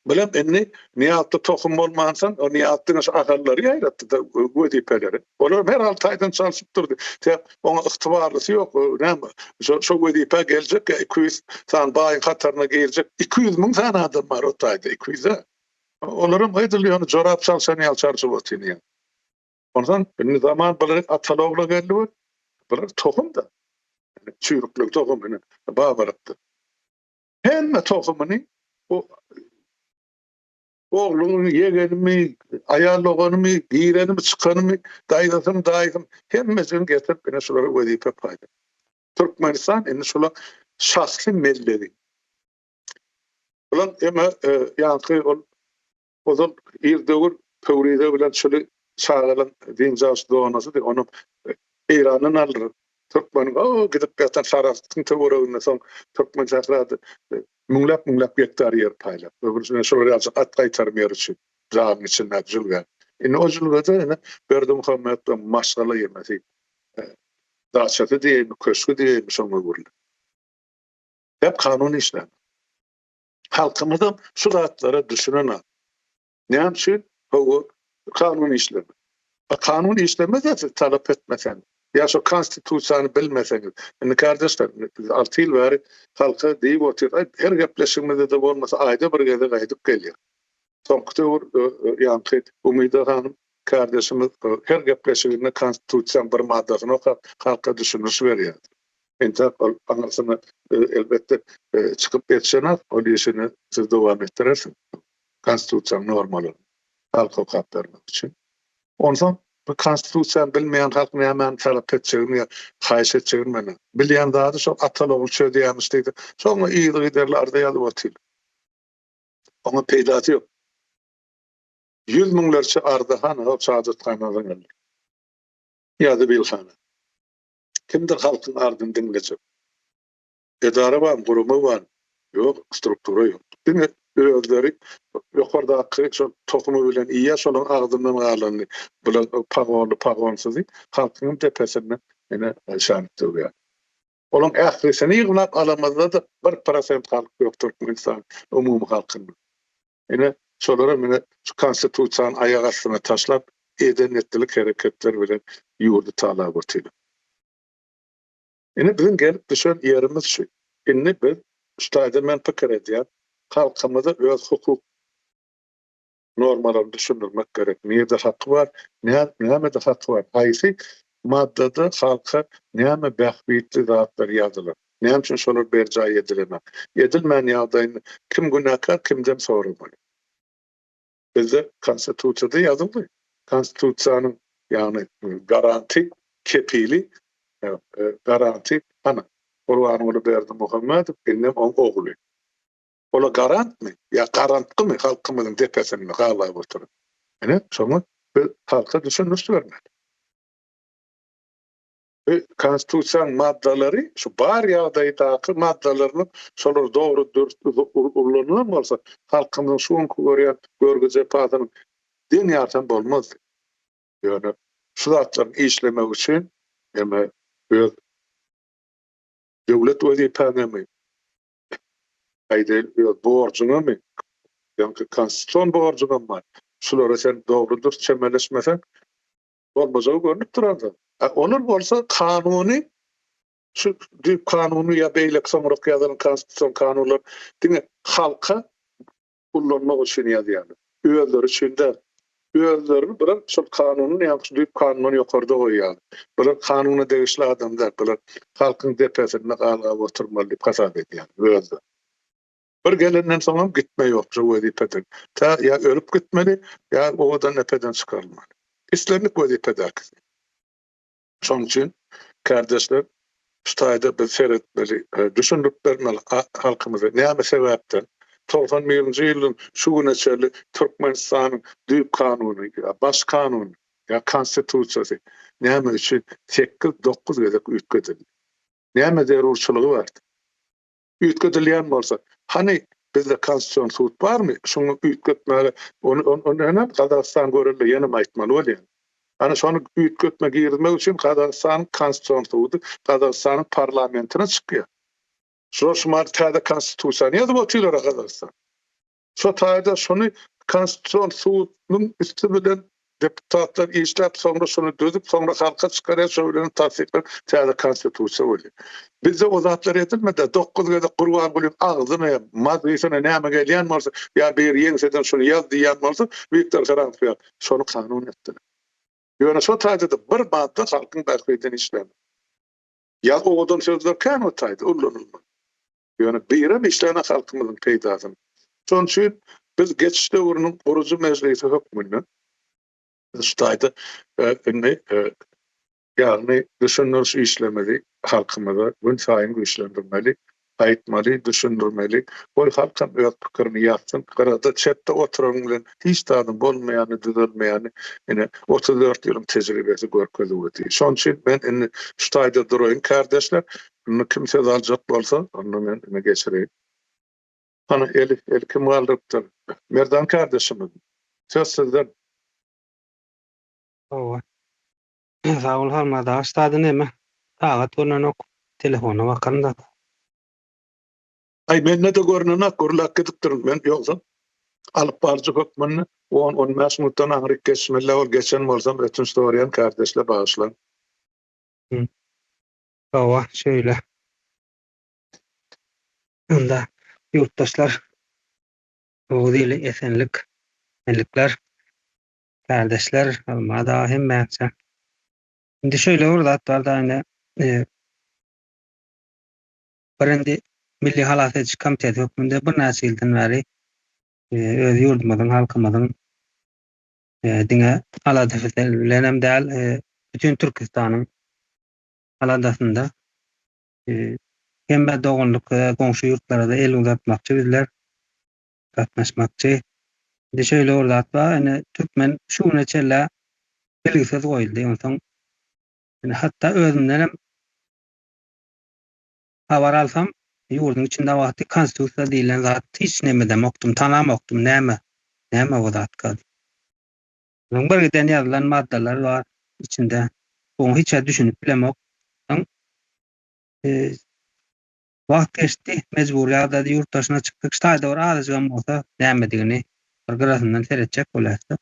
Bulam indi Nyýazda tohum bolmansoň, o Nyýaz diňe şu ahallary ýaýratdy-da wezipeleri. Olar her alty aýdan çalşyp durdy. Sebäp oňa ygtybarlysy ýok. Näme şo şo wezipä geljek ýa 200 sany baýyň hataryna girjek 200 müň sany adam bar o taýda 200-ä. Olaram edil ýöne jorap çalşan ýaly çalşyp otyryn ýa. Onsoň indi zaman bular ataly-ogla geldi we bular tohum-da. Çüýrüklik tohum ine babarykdy. Hemme tohumyny o ogluny, ýegenimi, aýal doganymy, girenimi, çykanymy, daýzasyny, daýysyny hemmesini getirip ine şulara wezipe paýlady. Türkmenistan indi şular şahsy mellegi. Bulan eme ýaňky ol ozal ir döwür Pöwrize bilen çüli çagalaň dynç alyş zonasydy. Ony Eýrandan aldylar. Türkmeniň o gidip ýatan Sarahsyň töwereginde soň türkmen sährada müňläp-müňläp gektar ýer paýlap. Öbürsine şolar ýaljak at gaýtarym ýeri üçin dagyň içindäki jülgä. Indi o jülgede ine Berdimuhamedowyň maşgala ýemesi. Daçasy diýeýinmi, köşgi diýeýinmi şoňa öwrülen. Hep kanun işlän. Halkymyzam şu zatlara düşünenok. Näme üçin? Hawa, kanun işlemez. A kanun işlemez-de siz talap etmeseňiz. Ýa şo konstitusiýany bilmeseňiz. Indi kardeşler, biz 6 ýyl bäri halka diýip otyrys, aý her gepleşigimizde-de bolmasa aýda bir gezek aýdyp gelýär. Soňky döwür ýaňky Umyda hanym kardeşimiz her gepleşiginde konstitusiýanyň bir maddasyny okap halka düşündiriş berýärdi. Entäk ol aňyrsyna elbetde çykyp ýetişenok, ol işini siz dowam etdirersiňiz. Konstitusiýanyň normalaryny halka okap bermek üçin. Onsoň bu konstitusiýany bilmeýän halk nämäni talap etjegini ýa haýyş etjegini bilmez. Bilýän zady şol ataly-ogul çözýärmiş diýdi. Şoňa yzygiderli arza ýazyp otyr. Oňa peýdasy ýok. Ýüz müňlerçe arza hany hop Saadathana zyňyldy. Ýa zibilhana. Kimdir halkyň arzyny diňlejek. Edara barmy, gurama barmy? Ýok, struktura ýok. Diňe özleri ýokardaky şol tohumy bilen iýýär, şolaryň agzyndan galanyny, bular pagonly, pagonsyzy halkyň depesinde ine şanyp döwýär. Olaryň ählisini ýygnap alamyzda-da 1% halk ýok Türkmenistanyň umumy halkynda. Ine, şolaram ine şu konstitusiýany aýak astyna taşlap, eden-etdilik hereketler bilen ýurdy talap otyrlar. Ine biziň gelip düşen ýerimiz şu. Indi biz şu taýda men pikir edýän, halkymyza öz hukuk normalaryny düşündirmek gerek. Nirde haky bar, nämede haky bar, haýsy maddada halka näme bähbitli zatlar ýazylan, näme üçin şolar berjaý edilenok. Edilmän ýagdaýynda kim günäkär, kimden soramaly. Bizde Konstitusiýada ýazyldy. Konstitusiýanyň ýagny garanty, kepili, garanty hany Gurbanguly Berdimuhamedow, indem oň ogly. Ola garantmy ýa garantgymy halkymyzyň depesinde galap oturan? Ine, şoňa biz halka düşündiriş bermeli. Bu konstitusiýanyň maddalary şu bar ýagdaýdaky maddalaryny şolar dogry dürs ullanylan bolsa halkymyzyň şu günki görýän görgi jepasynyň deň ýarsam bolmazdy. Ýöne şu zatlaryň işlemegi üçin eme öz döwlet wezipäňemi aýdaýyn öz borjuňamy ýaňky konstitusion borjuňam bar. Şulara sen dogry dürs çemeleşmeseň bolmajagy görnüp duransoň. A olar bolsa kanuny şu düýp kanuny ýa beýleki soňrak ýazylan konstitusion kanunlar diňe halka ullanmak üçin ýazýarlar. Özleri üçin däl. Özlerini bular şol kanunyň ýa şu düýp kanundan ýokarda goýýarlar. Bular kanuna degişli adam däl. Bular halkyň depesinde galgap oturmaly diýip hasap edýärler özleri. Bir gelenden soňam gitme ýok şu wezipeden. Tä ýa ölüp gitmeli, ýa owadan depeden çykarylmaly. Islendik wezipedäkisi. Şonuň üçin kärdeşler şu taýda biz seretmeli, düşündirip bermeli halkymyza näme sebäpden 91-nji ýyldan şu güne çenli Türkmenistanyň düýp kanuny, ýa baş kanuny, ýa konstitusiýasy näme üçin 8-9 gezek üýtgedildi? Näme zerurçylygy bardy? Üýtgedilýän bolsa, hany bizde konstitusion sud barmy? Şuny üýtgetmäge, ony ony ýene Gazagystan görelde ýenem aýtmaly bolýar. Hany şony üýtgetme girizmek üçin Gazagystanyň konstitusion sudy Gazagystanyň parlamentine çykýar. Şular şumar täze konstitusiýany ýazyp otyrlar Gazagystan. Şo taýda şony Konstitusion suduň üsti bilen deputatlar işläp, soňra şony düzüp, soňra halka çykarýar, şo bilen tassyklap täze konstitusiýa bolýar. Bizde o zatlar edilmedi. 9 gezek Gurbangulyň agzyna, mazgysyna näme gelýän bolsa, ýa biri ýeňseden şony ýaz diýýän bolsa, Wiktor Hrankow şony kanun etdiler. Ýöne şo taýda-da bir madda halkyň bähbidine işlemedi. Ýa owadan sözler kän o taýda ullanylmaly. Ýöne birem işläne halkymyzyň peýdasyna. Şonuň üçin biz geçiş döwrüniň gurujy mejlisi hökmünde biz şu taýda indi ýagny düşündiriş işlemeli halkymyza gün saýyn güýçlendirmeli, aýtmaly, düşündirmeli. Goý halkam öz pikirini ýazsyn. Gyrada çetde oturanyň bilen hiç zadyň bolmaýany, düzelmeýäni ine 34 ýylyň tejribesi görkezip otyr. Şonuň üçin men indi şu taýda duraýyn kärdeşler. Indi kim söz aljak bolsa, onda men indi geçireýin. Hany eli, eli kim galdyrypdyr? Merdan kardeşimiz. Söz sizden. Hawa. Sag bol Hormat aga. Ştada neme? Sagat görnenok. Telefona bakaryn da. Aý mende-de görnenok, gürläp gidipdirin men ýogsam alyp baryjy hökmünde on, on bäş minutdan aňryk geçmeli ol geçen bolsam ötünç soraýan kärdeşler bagyşlaň. Hawa, şeýle. Onda ýurtdaşlar Oguz ili esenlik, esenlikler, kärdeşler, Almaz aga hemmäňize. Indi şeýle bir zat bar da indi bir indi Milli halas ediş komiteti hökmünde birnäçe ýyldan bäri öz ýurdumyzyň, halkymyzyň diňe aladasy bilenem däl, bütin Türküstanyň aladasynda hemme doganlyk goňşy ýurtlara-da el uzatmakçy bizler, gatnaşmakçy. Indi şeýle bir zat bar, indi türkmen şu güne çenli belgisiz goýuldy. Onsoň indi hatda özümdenem habar alsam, ýurduň içinde wagty konstitusiýa diýlen zat hiç nemedemokdym, tanamokdym, näme, näme bu zatka diýip. Onuň bir giden ýazylan maddalar bar içinde. Oňa hiç düşünip bilemok. Soň wagt geçdi, mejbury ýagdaýda ýurt daşyna çykdyk. Şu taýda bir azajygam bolsa nämedigini bir gyrasyndan seretjek bolýarys-da.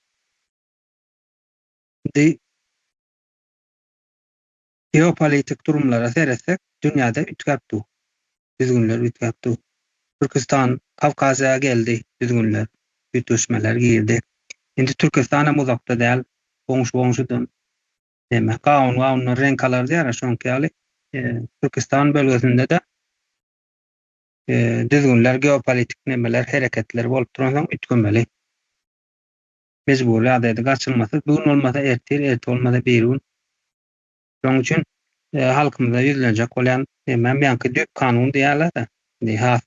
Indi geopolitik durumlara seretsek, dünýäde üýtgäp dur. Düzgünler üýtgäp dur. Türküstan Kawkaziýa geldi düzgünler, üýtgeşmeler girdi. Indi Türküstan hem uzakda däl, goňşy goňşudan neme, gawun gawundan reňk alar diýýärler, şoňky ýaly Türküstan bölgesinde-de düzgünler, geopolitik nemeler, hereketler bolup duransoň üýtgemeli. Mejbury ýagdaýda gaçylmasyz, bu gün bolmasa ertir, erte bolmasa birigün. Şonuň üçin halkymyza ýüzlenjek bolýan nemem ýaňky düýp kanun diýýärler-de, indi has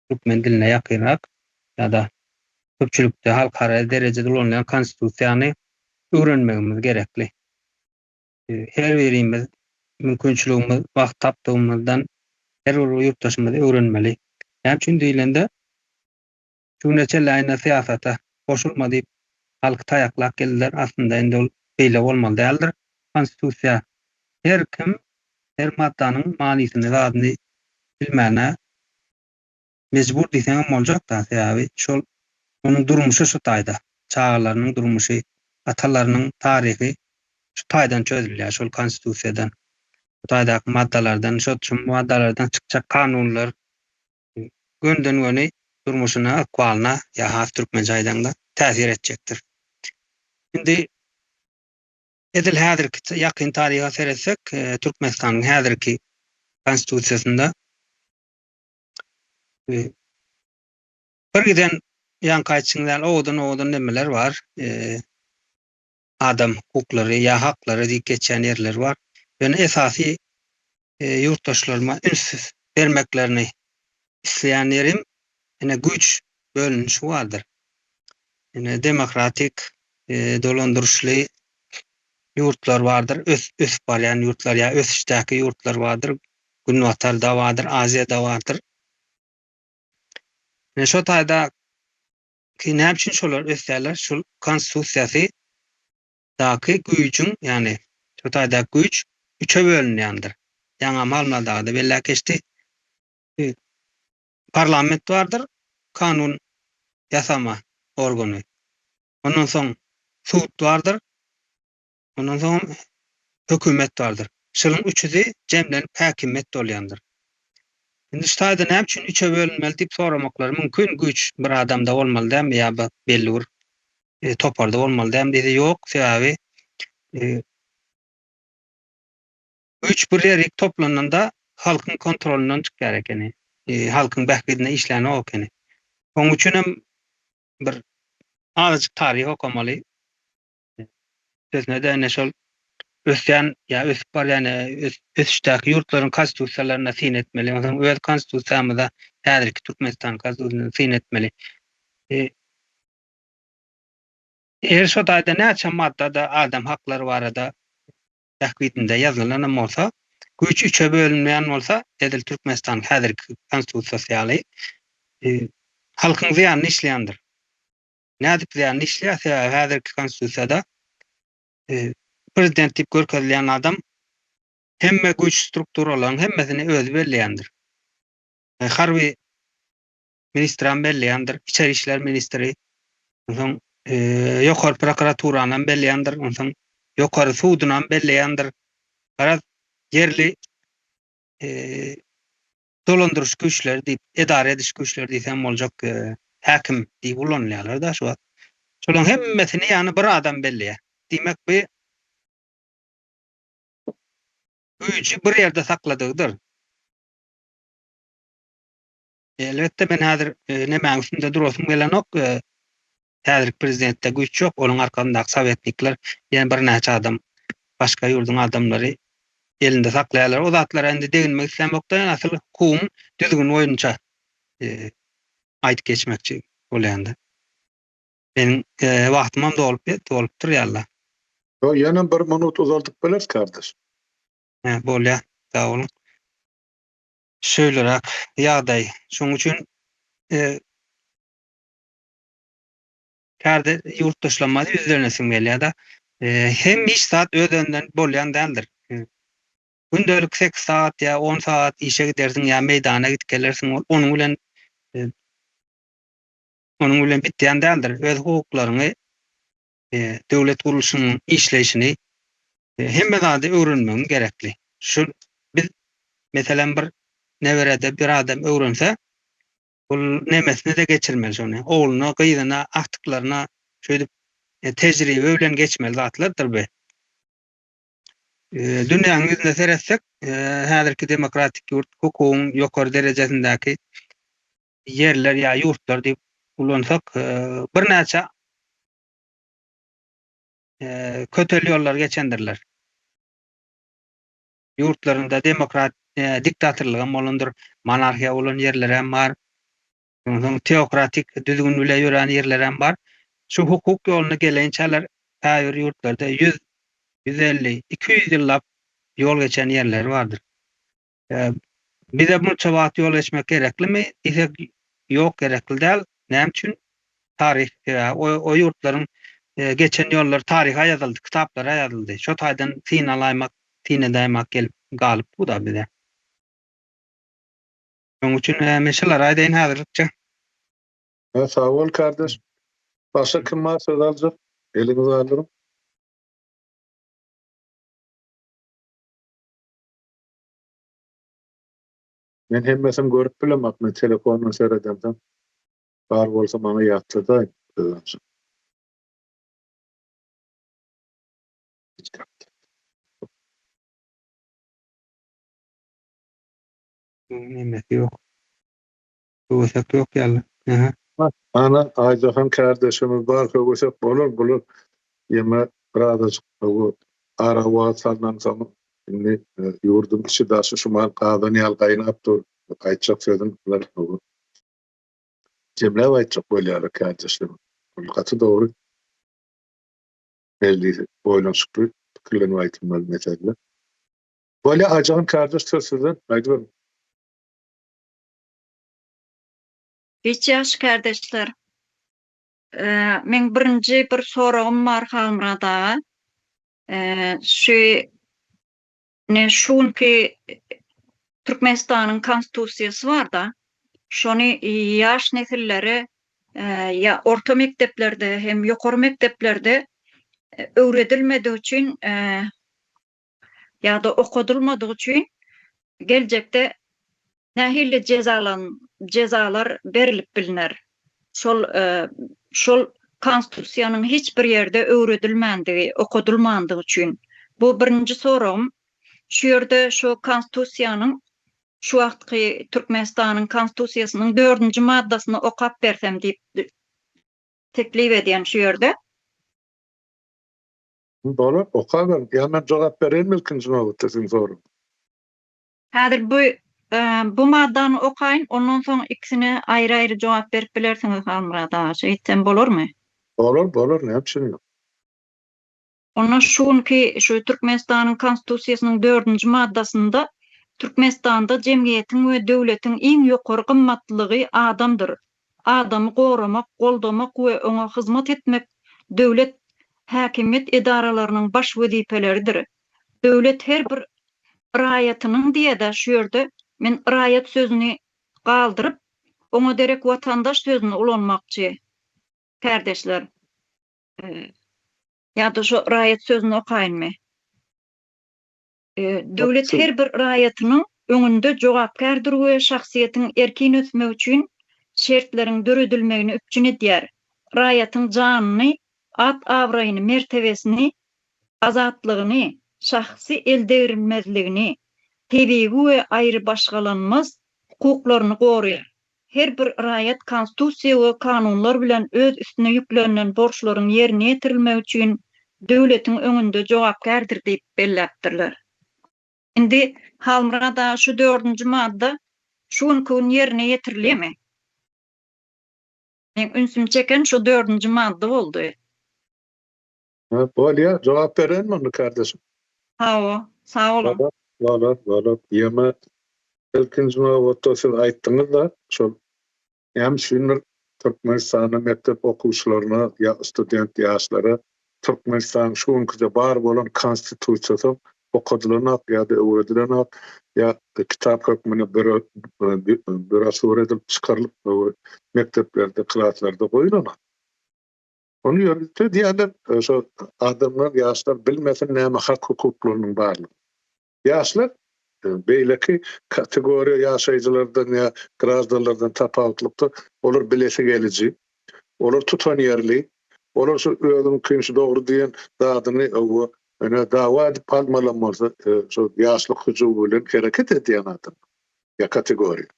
türkmen diline ýakynrak ýa-da köpçülikde halkara derejede ulanylýan konstitusiýany öwrenmegimiz gerekli. Her birimiz mümkinçiligimiz, wagt tapdygymyzdan her bir ýurtdaşymyz öwrenmeli. Näme üçin diýlende, Şu güne çenli aýna syýasata goşulma diýip halky taýaklap geldiler. Aslynda indi ol beýle bolmaly däldir. Konstitusiýa her kim her maddanyň manysyny zadyny bilmäne mejbur diýseňem boljakda sebäbi şol onuň durmuşy şu taýda. Çagalarynyň durmuşy, atalarynyň taryhy şu taýdan çözülýär şol konstitusiýadan. Şu taýdaky maddalardan şo şu maddalardan çykjak kanunlar gönden-göni durmuşyna, ykbalyna ýa has türkmençe aýdaňda täsir etjekdir. Indi edil häzirki ýakyn taryha seretsek, Türkmenistanyň häzirki konstitusiýasynda bir giden ýaňky aýtşyň ýaly owadan-owadan nemeler bar. Adam hukuklary ýa haklary diýip geçýän ýerler bar. Ýöne esasy ýurtdaşlaryma üns bermeklerini isleýän ýerim ine güýç bölünişi bardyr. Ine demokratik dolandyryşly ýurtlar bardyr, ösüp barýan ýurtlar ýa ösüşdäki ýurtlar bardyr, Günbatarda bardyr, Aziýada bardyr. Ine şo taýda ki näme üçin şolar ösýärler? Şul konstitusiýasy daky güýjüň, ýagny şu taýdaky güýç üçe bölünýändir. Ýaňam Halmyrat aga-da belläp geçdi. Parlament bardyr, kanun ýasama organy. Ondan soň sud bardyr, Ondan soňam hökümet bardyr. Şularyň üçüsi jemlenip häkimiýet bolýandyr. Indi şu taýda näme üçin üçe bölünmeli diýip soramaklary mümkin, güýç bir adamda bolmaly dälmi ýa bir belli bir toparda bolmaly dälmi diýse ýok, sebäbi güýç bir ýerik toplananda halkyň kontrolyndan çykýar ekeni. Halkyň bähbidine işlänok ekeni. Onuň üçin hem bir azajyk taryh okamaly. Üstesine-de ine şol ösýän ýa ösüp barýan ösüşdäki ýurtlaryň konstitusiýalaryna syn etmeli. Onsoň öz konstitusiýamyza häzirki Türkmenistan konstitusiýasyna syn etmeli. Eger şo taýda näçe maddada adam haklary barada bähbidinde ýazylanam bolsa, güýç üçe bölünmeýän bolsa, edil Türkmenistanyň häzirki konstitusiýasy ýaly, halkyň zyýanyna işleýändir. Nädip zyýanly işleýär? Sebäbi häzirki konstitusiýada prezident diýip görkezilýän adam Hemme güýç strukturalaryň hemmesini özi belleýändir. Harby ministram belleýändir, içeri işler ministri, onsoň ýokary prokuraturanam belleýändir, onsoň ýokary sudunam belleýändir. Garaz, ýerli dolandyryş güýçleri diýip, edara ediş güýçleri diýsem boljak, häkim diýip ulanylýarlar-da şu wagt. Şolaryň hemmesini ýagny bir adam belleýär. Diýmek bu güýji bir ýerde sakladygydyr. Elbetde men häzir nemäň üstünde durasym gelenok. Häzirki prezidentde güýç ýok, onuň arkasyndaky sowetnikler ýene birnäçe adam, başga ýurduň adamlary elinde saklaýarlar. O zatlara indi deginmek islämokda, ýöne asyl hukugyň düzgüni boýunça aýdyp geçmekçi bolýan-da. Meniň wagtymam dolup dolupdyr ýaly. Ýok, ýene bir minut uzaldyp bileris kardeş. Hä, bolýar. Sag boluň. Şeýleräk ýagdaý. Şonuň üçin Kärde ýurtdaşlama ýüzlenesim gelýär-de. Hem hiç zat öz-özünden bolýan däldir. Gündelik sekiz sagat ýa on sagat işe gidersiň ýa meýdana gidip gelersiň, ol onuň bilen onuň bilen bitýän däldir. Öz hukuklaryňy, döwlet gurluşynyň işleýşini hemme zady öwrenmegiň gerekli. Şu biz meselem bir neberede bir adam öwrense, Ol nemesine-de geçirmeli şony. Ogluna, gyzyna, agtyklaryna şeýdip tejribe bilen geçmeli zatlardyr bu. Dünýäniň ýüzüne seretsek, häzirki demokratik ýurt hukugyň ýokary derejesindäki ýerler ýa ýurtlar diýip ulansak, birnäçe kötel ýollar geçendirler. Ýurtlarynda demokrat diktatorlygam bolandyr, monarhiýa bolan ýerlerem bar. Onsoň teokratik düzgün bile ýörän ýerlerem bar. Şu hukuk ýoluna gelinçäler käbir ýurtlarda ýüz, 150, 200 ýyllap ýol geçen ýerleri bardyr. Bize munça wagt ýol geçmek gereklimi? Diýsek, ýok gerekli däl. Näme üçin? Taryh sebäbi o, o ýurtlaryň geçen ýollary taryha ýazyldy, kitaplara ýazyldy. Şo taýdan syn alaýmak, syn edäýmek gelip galyp bu-da bize. Şonuň üçin men şulary aýdaýyn häzirlikçe. Hä, sag bol kardeş. Başga kim bar söz aljak? Eliňizi galdyryň. Men hemmesini görüp bilemok, men telefondan seredemsoň. Bar bolsa maňa ýatladaý söz aljak. Nemesi ýok. Höwesek ýok ýaly. Aha. Ana, Aýjahan kärdeşimiz bar, höwesek bolar, bular ýeme birazajyk bu ara wagt salnansoň indi ýurduň içi daşy şumal gazan ýaly gaýnap dur. Aýtjak sözüm bular jemläp aýtjak bolýarlar kärdeşlerim. Ol gaty dogry. Belli oýlanyşykly pikirlenip aýdylmaly mesele. Bolýa Aýjahan kardeş söz sizden aýdyberiň. Hiç ýagşy kardeşler. Meň birinji bir soragym bar Halmyrat aga. Şu Ine şu günki Türkmenistanyň Konstitusiýasy barda, şony ýaş nesillere ýa orta mekdeplerde hem ýokary mekdeplerde öwredilmedigi üçin ýa-da okadylmadygy üçin geljekde Nähili jezalan jezalar berilip bilner? Şol şol konstitusiýanyň hiç bir ýerde öwredilmändigi, okadylmandygy üçin. Bu birinji soragym. Şu ýerde şu konstitusiýanyň şu wagtky Türkmenistanyň konstitusiýasynyň dördünji maddasyny okap bersem diýip teklip edýän şu ýerde. Bolar, okaberiň. Ýa men jogap bereýinmi ilkinji nobatda siziň soragyňyza? Häzir bu bu maddany okaýyn, ondan soň ikisine aýry-aýry jogap berip bilersiňiz Halmyrat aga, şeýtsem bolarmy? Bolar, bolar, näme üçin ýok. Onda şu günki şu Türkmenistanyň Konstitusiýasynyň dördünji maddasynda Türkmenistanda jemgyýetiň we döwletiň iň ýokary gymmatlygy adamdyr. Adamy goramak, goldamak we oňa hyzmat etmek döwlet häkimiýet edaralarynyň baş wezipeleridir. Döwlet her bir. Raýatynyň diýýär-dä şu ýerde men raýat sözüni galdyryp, oňa derek watandaş sözüni ulanmakçy, kärdeşler. Ýa-da şu raýat sözüni okaýynmy? Döwlet her bir raýatynyň öňünde jogapkärdir we şahsyýetiň erkin ösmegi üçin şertleriň döredilmegini üpjün edýär. Raýatyň janyny, at-abraýyny, mertebesini, azatlygyny, şahsy eldegrilmezligini, tebigy we aýrybaşgalanmaz hukuklaryny goraýar. Her bir raýat Konstitusiýa we kanunlar bilen öz üstüne ýüklenilen borçlaryň ýerine ýetirilmegi üçin döwletiň öňünde jogapkärdir diýip belläpdirler. Indi Halmyrat aga şu dördünji madda şu günki gün ýerine ýetirilýärmi? Meň ünsümi çeken şu dördünji madda boldy. Bolýa, jogap berenmi onda kardeşim? Hawa, sag boluň. Bolar, bolar, bolar. Ýöne ilkinji nobatda siz aýtdyňyz-da, şol näme üçindir Türkmenistanda mekdep okuwçylaryna ýa student ýaşlara Türkmenistanyň şu günküde bar bolan Konstitusiýasy okadylanok ýa-da öwredilenok ýa kitap hökmünde broşýur edilip çykarylyp mekdeplerde, klaslarda goýulanok. Ony ýörite diýýärler, şo adamlar, ýaşlar bilmesin näme hak-hukuklarynyň barlygyny. Ýaşlar beýleki kategoriýa ýaşaýjylardan ýa graždanlardan tapawutlykda olar bilesi geliji, olar tutanýerli, olar şu özüniňkini şu dogry diýen zadyny hawa ine dawa edip almalam bolsa şo ýaşlyk hyjuwy bilen hereket edýän adam ýa kategoriýa.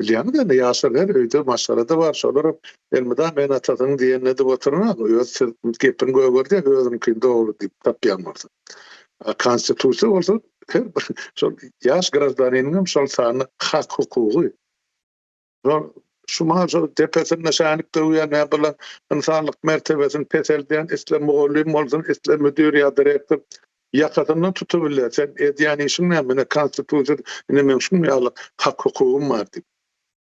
Bilýäňiz indi ýaşlar her öýde maşgalada bar şolaram elmydama ene-atasynyň diýenini edip oturanok öz söz gepini gögerdýär özüniňkini dogry diýip tapýan bolsa. A konstitusiýa bolsa her bir şol ýaş graždaniniňem şol sanda hak hukugy. Şol şu mahal şol depesinde şänik döwýän ýa bir ynsanlyk mertebesini peseldýän isle mugallym bolsun isle müdir ýa direktor Ýakasyndan tutubilýär, sen edýän işiň näme, ine konstitusiýada ine meň şuň ýaly hak-hukugym bar diýip.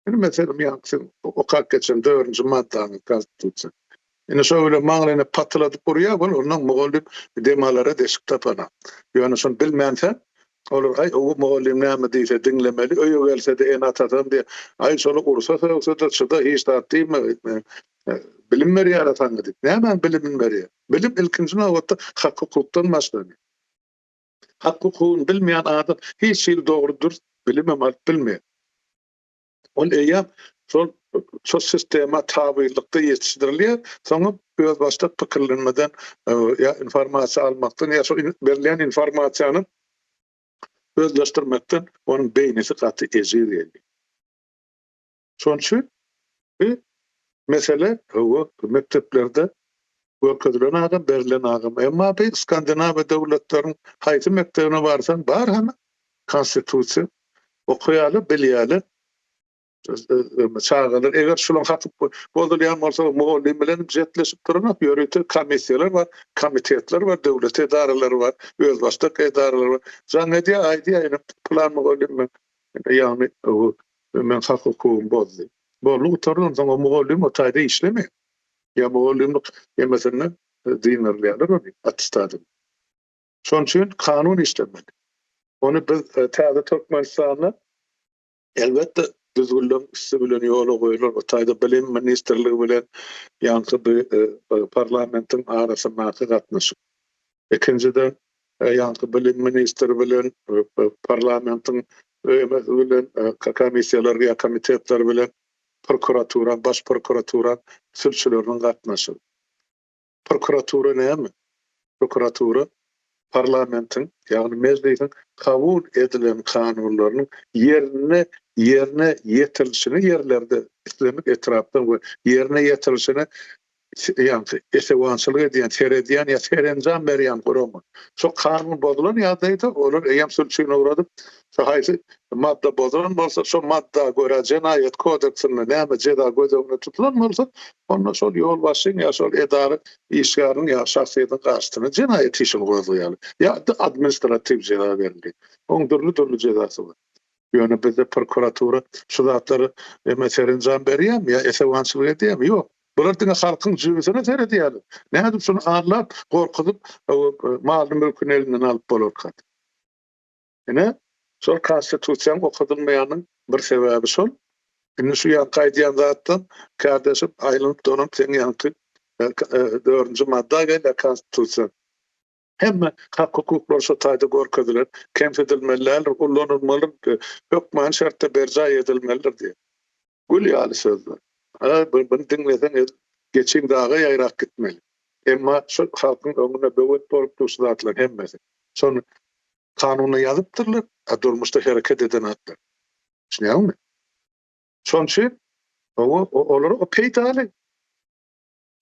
Ine meselem ýaňky siz okap geçen dördünji maddaňyz konstitusiýa. Ine şo bilen maňlaýyna patyladyp urýar, bol ondan mugallym dem alara deşik tapanok. Ýöne şony bilmänsoň, olar aý ow mugallym näme diýse diňlemeli, öýe gelse-de ene-atasam diýýär, aý şoly ursa sögse-de çyda hiç zat diýme, bilim berýär-ä saňa diýip. Nämäň bilimini berýär? Bilim ilkinji nobatda hak-hukukdan başlanýar. Hak-hukugyny bilmeýän adam hiç hili dogry-dürs bilimem alyp bilmeýär. Ol eýýäm şol şol sistema tabynlykda ýetişdirilýär, soňam özbaşdak pikirlenmeden ýa informasiýa almakdan ýa şol berilýän informasiýany özleşdirmekden onuň beýnisi gaty ejiz gelýär. Şonuň üçin bu mesele hawa mekdeplerde görkezilen agam, berlen agam. Emma bu Skandinawiýa döwletleriň haýsy mekdebine barsaň bar hany konstitusiýa okaýarlar, bilýärler. Çagalar eger şularyň haky bozulýan bolsa mugallym bilen jetleşip duranok, ýörite komissiýalar bar, komitetler bar, döwlet edaralary bar, özbaşdak edaralar bar. Jaň edýär, aýdýar ine pylan mugallym ýagny Meň hak-hukugym bozdy. Boldy gutardy onsoň o mugallym o taýda işlemeýär. Ýa mugallymlyk ýemesinde dynarylýarlar ony attestadyny. Şonuň üçin kanun işlemeli. Ony biz täze Türkmenistanda elbetde düzgünleriň üsti bilen ýola goýular. O taýda bilim ministrligi bilen ýaňky bu parlamentiň arasyndaky gatnaşyk. Ikinjiden ýaňky bilim ministri bilen parlamentiň ÖMS bilen komissiýalar ýa komitetler bilen prokuratura, baş prokuratura sülçüleriniň gatnaşygy. Prokuratura näme? Prokuratura parlamentiň, ýagny mejlisiň kabul edilen kanunlarynyň ýerine ýerine ýetirilişini ýerlerde islendik etrapda we ýerine ýetirilişini ýagny esewançylyk edýän, seredýän ýa serenjam berýän gurama. Şo kanun bozulan ýagdaýda olar eýýäm sülçüni ugradyp, şo haýsy madda bozulan bolsa, şo madda görä jenaýat kodeksinde näme jeza göz öňünde tutulan bolsa, onda şol ýolbaşçyň ýa şol edara işgäriniň ýa şahsyýetiň garşysyna jenaýat işini gozgaýarlar. Ýa-da administratiw jeza berilýär. Oň dürli-dürli jezasy bar. Ýöne bizde prokuratura şu zatlara eme serenjam berýärmi ýa esewançylyk edýärmi? Ýok. Bular diňe halkyň jübüsine seredýärler. Nädip şuny aldap, gorkuzyp, malyny-mülküni elinden alyp bolarka? Ine, Şol konstitusiýaň okadylmaýanyň bir sebäbi şol. Indi şu ýaňky aýdýan zatdan kärdeşim aýlanyp dolanyp seň ýaňky dördünji madda gelýär konstitusiýa. Hemme hak-hukuklar şo taýda görkezilen, kemsidilmeli däldir, ullanylmalydyr, hökmany şertde berjaý edilmelidir diýip. Gül ýaly sözler. Aý, buny diňleseň edil geçiň daga ýaýrap gitmeli. Emma şu halkyň öňünde böwet bolup dur şu zatlaryň hemmesi. Şony kanunda ýazypdyrlar, a durmuşda hereket edenoklar. Düşünýäňmi? Şonuň üçin oňa olara o peýdaly.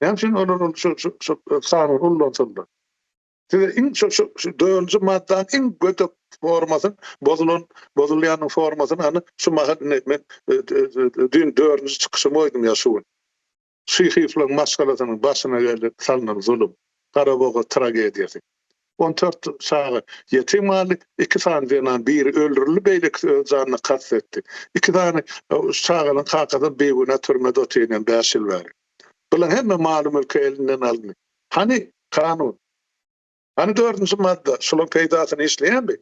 Näme üçin olar ol şu şu şu kanuny ullansynlar? Size iň şu şu şu dördünji maddanyň iň gödek formasyny bozulan bozulýanyň formasyny hany şu mahal indi men düýn dördünji çykyşymy goýdum ýa şu gün. Şyhyýewleriň maşgalasynyň başyna geldi salnan zulum. Garabogaz tragediýasy. 14 çaga ýetim galdy, iki sany zenan biri öldürildi, beýlekisi öz janyna kast etdi. Iki sany çaganyň kakasy bigünä türmede otyr indi bäş ýyl bäri. Bularyň hemme maly-mülki elinden alyndy. Hany kanun? Hany dördünji madda? Şularyň peýdasyna işleýärmi?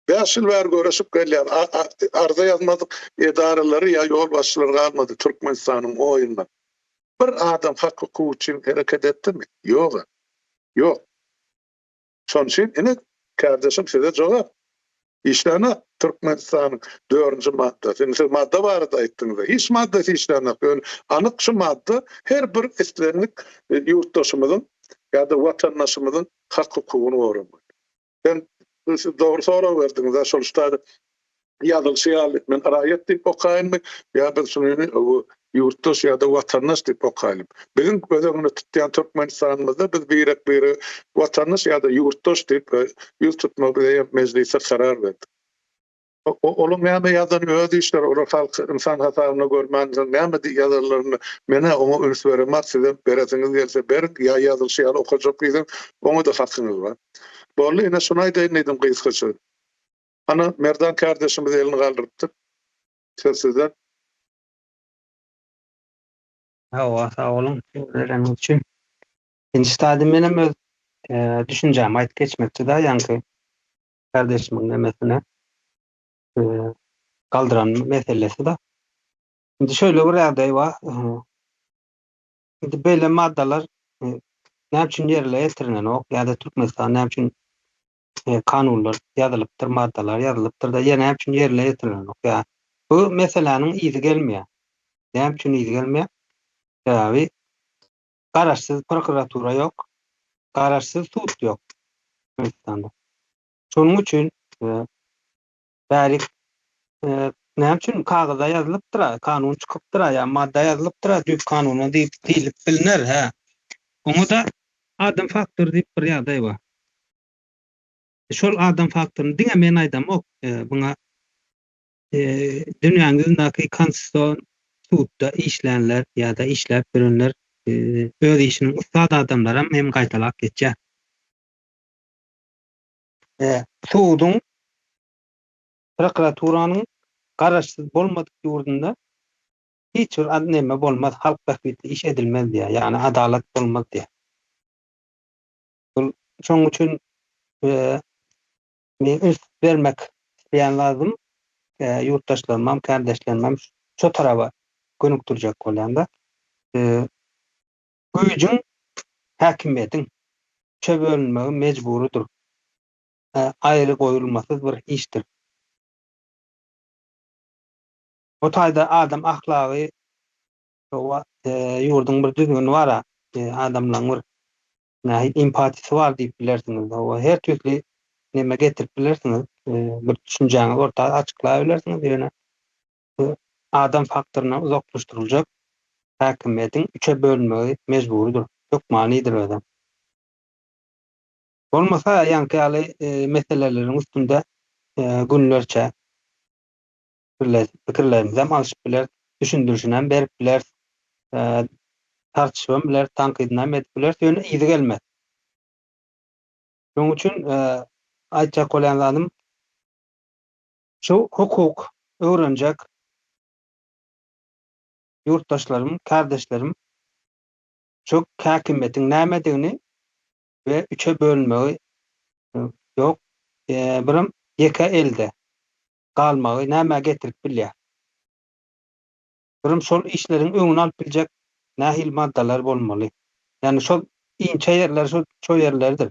Bäş ýyl bäri göreşip gelýär. Arza ýazmadyk edaralary ýa ýolbaşçylary galmady Türkmenistanyň oýunda. Bir adam hak-hukugy üçin hereket etdimi? Ýog-a. Ýok. Şonuň üçin ine, kärdeşim size jogap. Işlänok Türkmenistanyň dördünji maddasy. Indi siz madda barada aýtdyňyz-a. Hiç maddasy işlänok. Ýöne anyk şu madda her bir islendik ýurtdaşymyzyň ýa-da watandaşymyzyň hak-hukugyny goramaly. Sen siz dogry sorag berdiňiz-a şol ştada ýazylyşy ýaly men raýat diýip okaýynmy ýa biz şuny ýurtdaş ýa-da watandaş diýip okaýlymy? Biziň göz öňünde tutýan Türkmenistanymyzda biz birek-birege watandaş ýa-da ýurtdaş diýip ýüz tutmagy bize mejlisde karar berdi. Olaň näme ýazany öz işleri, olar halky ynsan hasabynda görmänsoň näme ýazanlaryny men-ä oňa üns beremok, sizem beresiňiz gelse beriň, ýa ýazylyşy ýaly okajak diýseň oňa-da hakyňyz bar. Boldy, ine şuny aýdaýyn diýdim gysgaça. Ana, Merdan kärdeşimiz elini galdyrypdyr. Söz sizde. Hawa, sag boluň söz bereniňiz üçin. Indi şu menem öz düşünjämi aýdyp geçmekçi-de, ýaňky kardeşimiň nemesine galdyran meselesi-de. Indi şeýle bir ýagdaý bar. Indi beýle maddalar näme üçin ýerine ýetirilenok ýa-da Türkmenistan näme üçin kanunlar ýazylypdyr, maddalar ýazylypdyr-da, ýa näme üçin ýerine ýetirilenok ýa bu meseläniň yzy gelmeýär. Näme üçin yzy gelmeýär? Sebäbi garaşsyz prokuratura ýok, garaşsyz sud ýok Türkmenistanda. Şonuň üçin bärik näme üçin kagyzda ýazylypdyr-a, kanun çykypdyr-a ýa madda ýazylypdyr-a düýp kanuna diýip diýlip bilner, hä. Oňa-da adam faktory diýip bir ýagdaý bar. Şol adam faktoryny diňe men aýdamok, muňa dünýäniň ýüzündäki konstitusion sudda işlänler ýa-da işläp ýörenler öz işiniň ussat adamlaram hem gaýtalap geçýär. Suduň, prokuraturanyň garaşsyz bolmadyk ýurdunda hiç bir neme bolmaz, halk bähbitli iş edilmez diýýär, ýagny adalat bolmaz diýýär. Şonuň üçin Men üns bermek isleýän zadym, ýurtdaşlarymam, kärdeşlerimem şo taraba gönükdirjek bolýan-da. Güýjüň, häkimiýetiň üçe bölünmegi mejburydyr. Aýry goýulmasyz bir işdir. Bu taýda adam ahlagy, ýurduň bir düzgüni bar-a, adamlaryň bir Nähili empatiýasy bar diýip bilersiňiz. Hawa, her tüýsli neme getirip bilersiňiz. Bir düşünjäňizi orta açyklap bilersiňiz, ýöne bu adam faktoryndan uzaklaşdyryljak häkimiýetiň üçe bölünmegi mejburydyr, hökmanydyr özem. Bolmasa ýaňky ýaly meseleleriň üstünde günlerçe pikirlerimizem alşyp bileris, düşündirişinem berip bileris, tartyşybam bileris, tankydynam edip bileris, ýöne yzy gelmez. Şonuň üçin aýtjak bolýan zadym, şu hukuk öwrenjek ýurtdaşlarym, kärdeşlerim şu häkimiýetiň nämedigini we üçe bölünmegi ýok, birem ýeke elde. galmagy nämä getirip bilýär? Birem şol işleriň öňüni alyp biljek nähili maddalar bolmaly? Ýagny şol inçe ýerler şol şo ýerlerdir.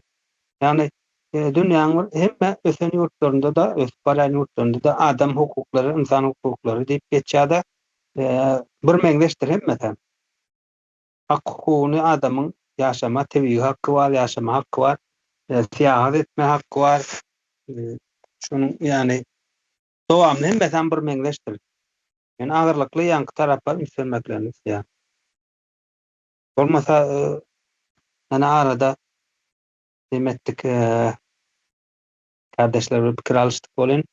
Ýagny dünýäniň bir hemme ösen ýurtlarynda-da, ösüp barýan ýurtlarynda-da adam hukuklary, ynsan hukuklary diýip geçýär-de, birmeňzeşdir hemmesem. Hak-hukugyny adamyň ýaşama tebigy haky bar, ýaşama haky bar, syýahat etme haky bar. Şonuň ýagny dowamly hemmesem birmeňzeşdir. Men agyrlykly ýaňky tarapa üns bermeklerini isleýän. Bolmasa ýene arada neme etdik kärdeşler bilen pikir alyşdyk welin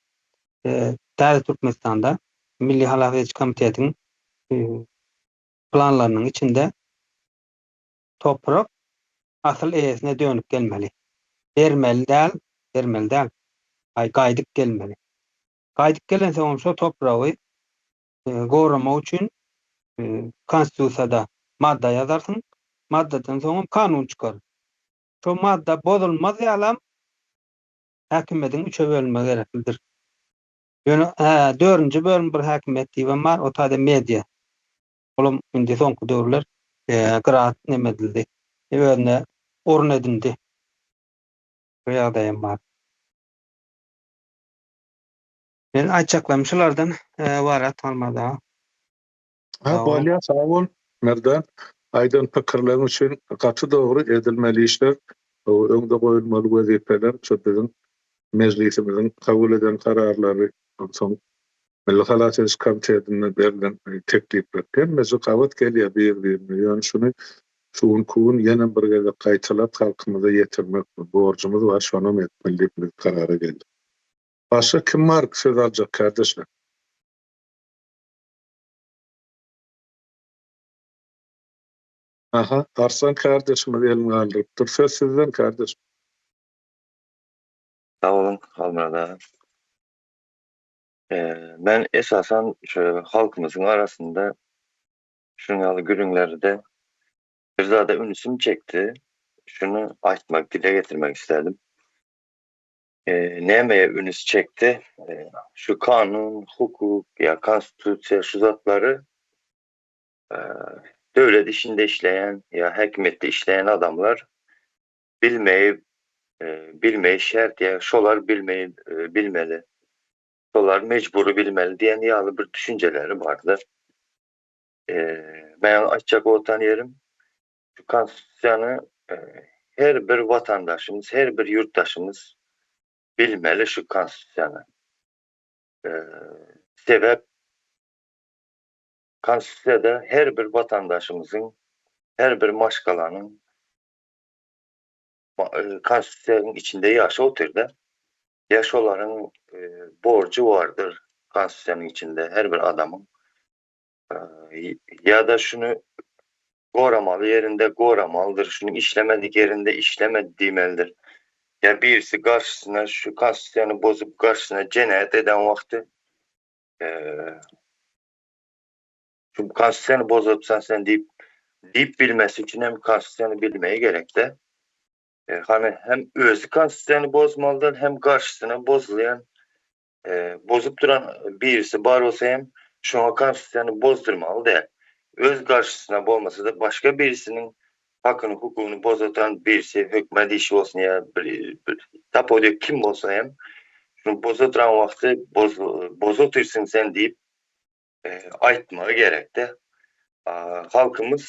Täze Türkmenistanda Milli halas ediş komitetiň planlarynyň içinde toprak asyl eýesine dönüp gelmeli. Bermeli däl, bermeli däl. Aý gaýdyp gelmeli. Gaýdyp gelensoňam şo topragy goramak üçin Konstitusiýada madda ýazarsyň. Maddadan soňam kanun çykar. Şo madda bozulmaz ýalam häkimiýetiň üçe bölünmegi gereklidir. Ýöne hä, dördünji bölüm bir häkimiýet diýibem bar, o taýda media. Olam indi soňky döwürler gyra neme edildi, özüne orun edindi. Bu ýagdaýam bar. Men aýtjaklarym şulardan ybarat Halmyrat aga. Ha bolýa sag bol Merdan aýdan pikirleriň üçin gaty dogry edilmeli işler öňde goýulmaly wezipeler şu biziň mejlisimiziň kabul eden kararlary onsoň Milli halas ediş komitetinde berlen teklipler hemmesi gabat gelýär bir birine ýöne şuny şu günki gün ýene bir gezek gaýtalap halkymyza ýetirmek borjumyz bar şonam etmeli diýip biz karara geldik. Başga kim bar söz aljak kardeşler? Aha, Arslan kardeşimiz elini galdyrypdyr. Söz sizden kardeşim. Sag boluň Halmyrat aga. Men esasan şu halkymyzyň arasynda şunuň ýaly gürrüňlerde bir zada ünsüm çekdi. Şuny aýtmak, dile getirmek isledim. Nämeye ünüs çekdi? Şu kanun, hukuk ýa konstitusiýa şu zatlary döwlet işinde işleýän ýa häkimiýetde işleýän adamlar bilmeyi bilmeyi şert ýa şolar bilmeyi bilmeli. Şolar mejbury bilmeli diýen ýaly bir düşünjeleri bardyr. Men aýtjak boltan ýerim şu konstitusiýany her bir watandaşymyz, her bir ýurtdaşymyz bilmeli şu konstitusiýany. Sebäp konstitusiýada her bir watandaşymyzyň, her bir maşgalanyň konstitusiýanyň içinde ýaşap otyrda. Ýa şolaryň borjy bardyr konstitusiýanyň içinde her bir adamyň. Ýa-da şuny goramaly ýerinde goramalydyr, şuny işlemedik ýerinde işlemedi diýmelidir. Ýa birisi garşysyna şu konstitusiýany bozup garşysyna jenaýat eden wagty şu konstitusiýany bozupsan sen diýip diýip bilmesi üçin hem konstitusiýany bilmegi gerekde. Hany hem özi konstitusiýany bozmalydyr hem garşysyna bozulýan bozup duran birisi bar bolsa hem şoňa konstitusiýany bozdurmaly däl. Öz garşysyna bolmasa-da başga birisiniň hakyny hukugyny bozatan birisi hökümet işi bolsun ýa bir tapawudy ýok kim bolsa hem şuny boza duran wagty bozutyrsyň sen diýip aýtmagy gerekde. Halkymyz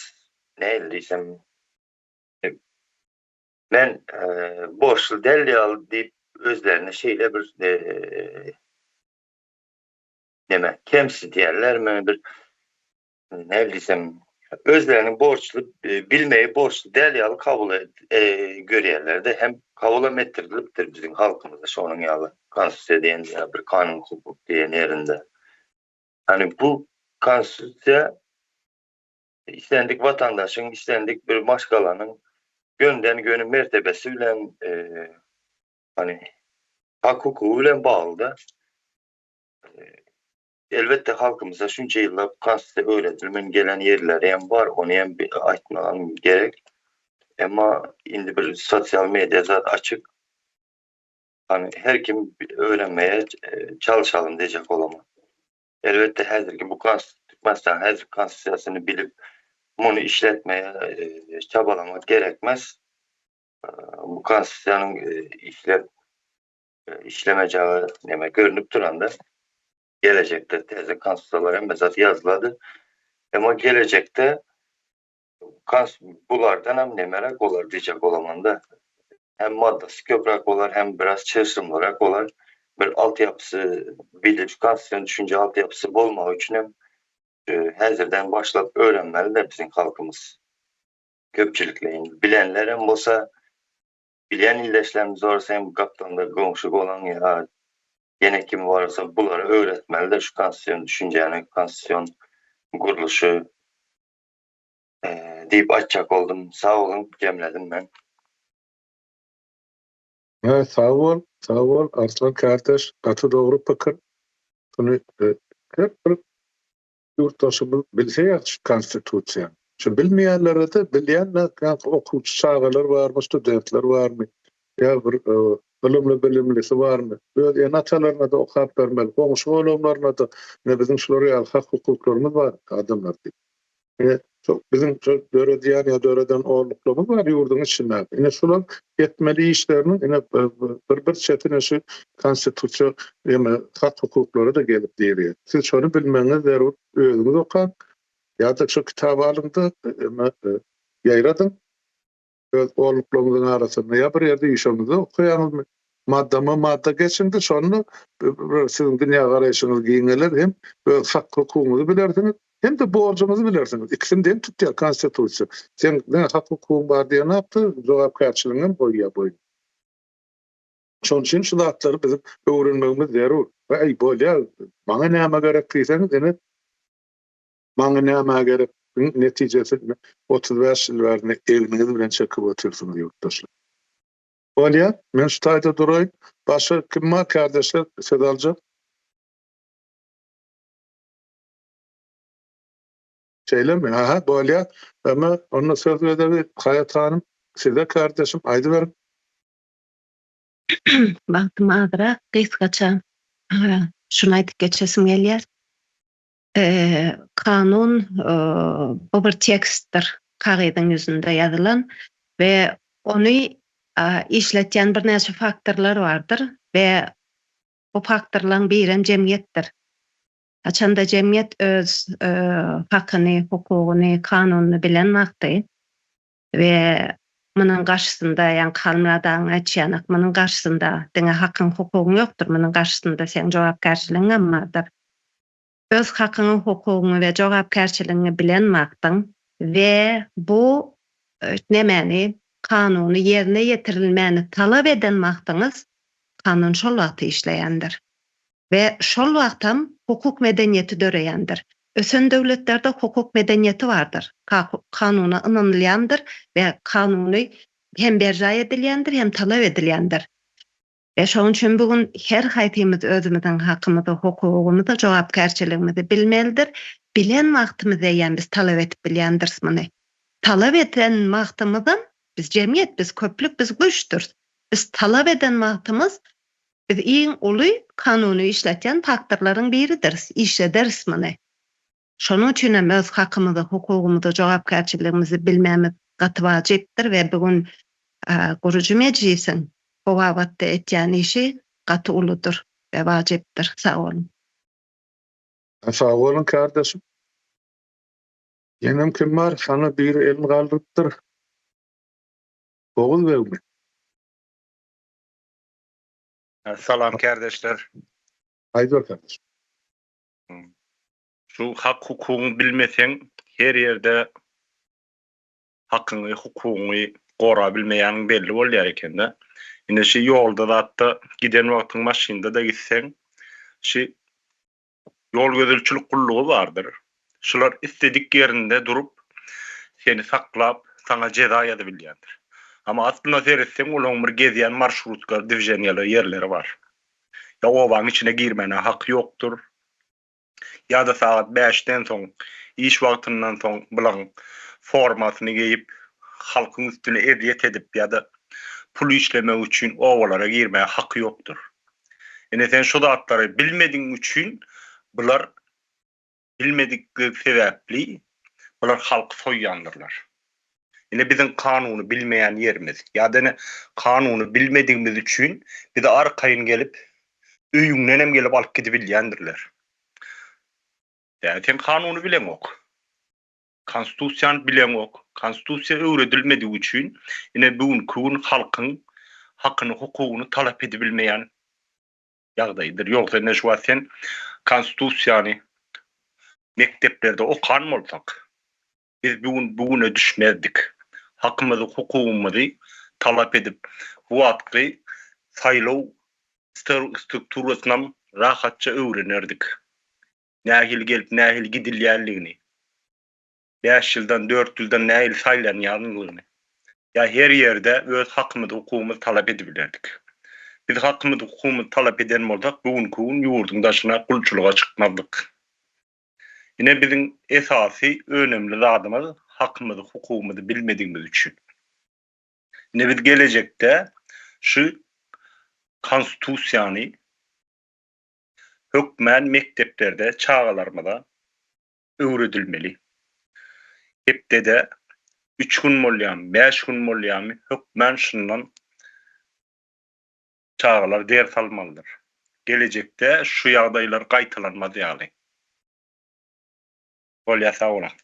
nähili diýsem Men borçly däl ýaly diýip özlerini şeýle bir neme kemsidýärlermi bir näme diýsem özlerini borçly bilmeyi borçly däl ýaly kabul görýärlerde hem kabulam etdirilipdir biziň halkymyzda şonuň ýaly konstitusiýa diýen ýa bir kanun hukuk diýen ýerinde. Hani bu konstitusiýa Islendik watandaşyň, islendik bir maşgalanyň gönden-göni mertebesi bilen, hany, hak-hukugy bilen bagly-da. Elbetde, halkymyza şunça ýyllap konstitusiýa öwredilmän gelen ýerleri hem bar, ony hem aýtmagam gerek. Emma indi bir sosial media zat açyk. Hani her kim öwrenmeye çalyşalım diyecek olama. Elbetde häzirki bu Türkmenistan häzirki konstitusiýasyny bilip muny işletmeye çabalamak gerekmez. Bu konstitusiýanyň işlep işlemejegi neme görünip duranda gelejekde täze konstitusiýalar hemme zat ýazylady. Emma gelejekde bulardan hem nemerek bolar diýjek bolamanda. Hem maddasy köpräk bolar, hem biraz çylşyrymlyrak bolar. Bir altyapysy, bilip konstitusion düşünje altyapysy bolmagy üçin hem häzirden başlap öwrenmeli-de biziň halkymyz. Köpçülikleýin bilenler hem bolsa, bilýän ildeşlerimiz bolsa hem gapdalynda goňşy bolan ýa ýene kim bolsa bulary öwretmeli-de şu konstitusion düşünjäni, konstitusion gurluşy diýip aýtjak boldum. Sag boluň, jemledim men. Hä, sag bol, sag bol, Arslan kardeş, gaty dogry pikir. Şuny her bir ýurtdaşymyz bilse ýagşy konstitusiýany. Şu bilmeýänlere-de bilýän okuwçy çagalar barmy, studentler barmy, ýa bir ylymly bilimlisi barmy, öz ene-atalaryna-da okap bermeli, goňşy-golamlaryna-da, ine biziň şular ýaly hak-hukuklarymyz bar adamlar diýip. Ine, şo biziň şo döredýän ýa döreden orluklarymyz bar ýurduň içinde. Ine şular etmeli işleriniň ine bir bir çetine şu konstitusiýa ýa hak-hukuklara-da gelip dirýär. Siz şony bilmegiňiz zerur, özüňiz okaň ýa-da şo kitaby alyň-da ýaýradyň. Öz orluklaryňyzyň arasynda ýa bir ýerde üýşeňizde okaýaňyzmy? Maddama madda geçiňde şonda siziň dünýägaraýşyňyz giňeler hem öz hak-hukugyňyzy bilersiňiz hem-de borjuňyzy bilersiňiz. Ikisini deň tutýar konstitusiýa. Seň diňe hak-hukugyň bar diýenokda jogapkärçiligiňi hem goýýar boýnuna. Şonuň üçin şu zatlary biziň öwrenmegimiz zerur. Äý bolýar, maňa näme gerek diýseňiz ine Maňa nämä gerek netijesini 35 ýyl bäri egniňiz bilen çekip otyrsyňyz ýurtdaşlar. Bolýa, men şu taýda duraýyn. Başga kim bar kärdeşler söz aljak? Şeýlemi? Aha, bolýa. Eme, onda söz gezegi Haýat hanym size kärdeşim aýdyberiň. Wagtym azrak, gysgaça şuny aýdyp geçesim gelýär. Kanun bu bir tekstdir, kagyzyň ýüzünde ýazylan we ony işletýän birnäçe faktorlar bardyr we bu faktorlaryň birem jemgyýetdir. Haçanda jemgyýet öz hakyny, hukugyny, kanunyny bilen wagty we munuň garşysynda, ýaňky Halmyrat agaň aýtşy ýaly, munuň garşysynda diňe hakyň, hukugyň ýokdur, munuň garşysynda seň jogapkärçiligiňem bardyr. Öz hakyňy, hukugyňy we jogapkärçiligiňi bilen wagtyň we bu nemäni, kanuny ýerine ýetirilmäni talap eden wagtyňyz kanun şol wagty işleýändir. We şol wagtam hukuk medeniýeti döreýändir. Ösen döwletlerde hukuk medeniýeti bardyr. Kanuna ynanylýandyr we kanuny hem berjaý edilýändir, hem talap edilýändir. We şonuň üçin bu gün her haýsymyz özümiziň hakymyzy, hukugymyzy, jogapkärçiligimizi bilmelidir. Bilen wagtymyz eýýäm biz talap edip bilýändiris muny. Talap eden wagtymyzam biz jemgyýet, biz köplük, biz güýçdüris. Biz talap eden wagtymyz biz iň uly kanuny işletýän faktorlaryň biridiris, işlederis muny. Şonuň üçin hem öz hakymyzy, hukugymyzy, jogapkärçiligimizi bilmemiz gaty wajypdyr we bu gün Gurujy mejlisiň bu babatda etýän işi gaty uludyr we wajypdyr. Sag boluň. Sag boluň kardeşim. Ýenem kim bar? Hany biri elini galdyrypdyr. Oguz begmi? Salam kardeşler. Aýdyber kardeşim. Şu hak-hukugyňy bilmeseň her ýerde hakyňy, hukugyňy gorabilmeýäniň belli bolýar ekende. Indi şi ýolda zatda giden wagtyň maşynda-da gitseň şi ýol gözegçilik gullugy bardyr. Şular isledik ýerinde durup seni saklap saňa jeza ýazybilýändir. Amma aslynda seretseň olaň bir gezýän marşrutka dwiženiýaly ýerleri bar. Ýa obaň içine girmäne haky ýokdur. Ýa-da sagat bäşden soň, iş wagtyndan soň bulaň formasyny geýip, halkyň üstüne ezýet edip ýa-da pul işlemek üçin obalara girmäge haky ýokdur. Ine sen şu zatlary bilmedigiň üçin bular bilmedikligi sebäpli bular halky soýýandyrlar. Ine biziň kanuny bilmeýän ýerimiz ýa-da ine kanuny bilmedigimiz üçin bizi arkaýyn gelip öýüňden hem gelip alyp gidibilýändirler. Ýa sen kanuny bileňok. Konstitusiýany bileňok. Konstitusiýa öwredilmedigi üçin ine bu günki gün halkyň hakyny hukugyny talap edibilmeýän ýagdaýydyr. Ýogsa ine şu wagt sen konstitusiýany mekdeplerde okan bolsak biz bu gün bu güne düşmezdik. Hakymyzy hukugymyzy talap edip bu wagtky saýlaw strukturasynam rahatça öwrenerdik. Nähili gelip, nähili gidilýänligini, bäş ýyldan, dört ýyldan nähili saýlanýanlygyny, ýa her ýerde öz hakymyzy, hukugymyzy talap edibilerdik. Biz hakymyzy, hukugymyzy talap eden bolsak, bu günki gün ýurduň daşyna gulçulyga çykmazdyk. Ine biziň esasy önemli zadymyz hakymyzy, hukugymyzy bilmedigimiz üçin. Ine biz gelejekde şu konstitusiýany hökmän mekdeplerde çagalarymyza öwredilmeli. Hepdede üç gün bolýamy, bäş gün bolýamy hökmän şundan çagalar ders almalydyr. Gelejekde şu ýagdaýlar gaýtalanmaz ýaly. Bolýa sag boluň.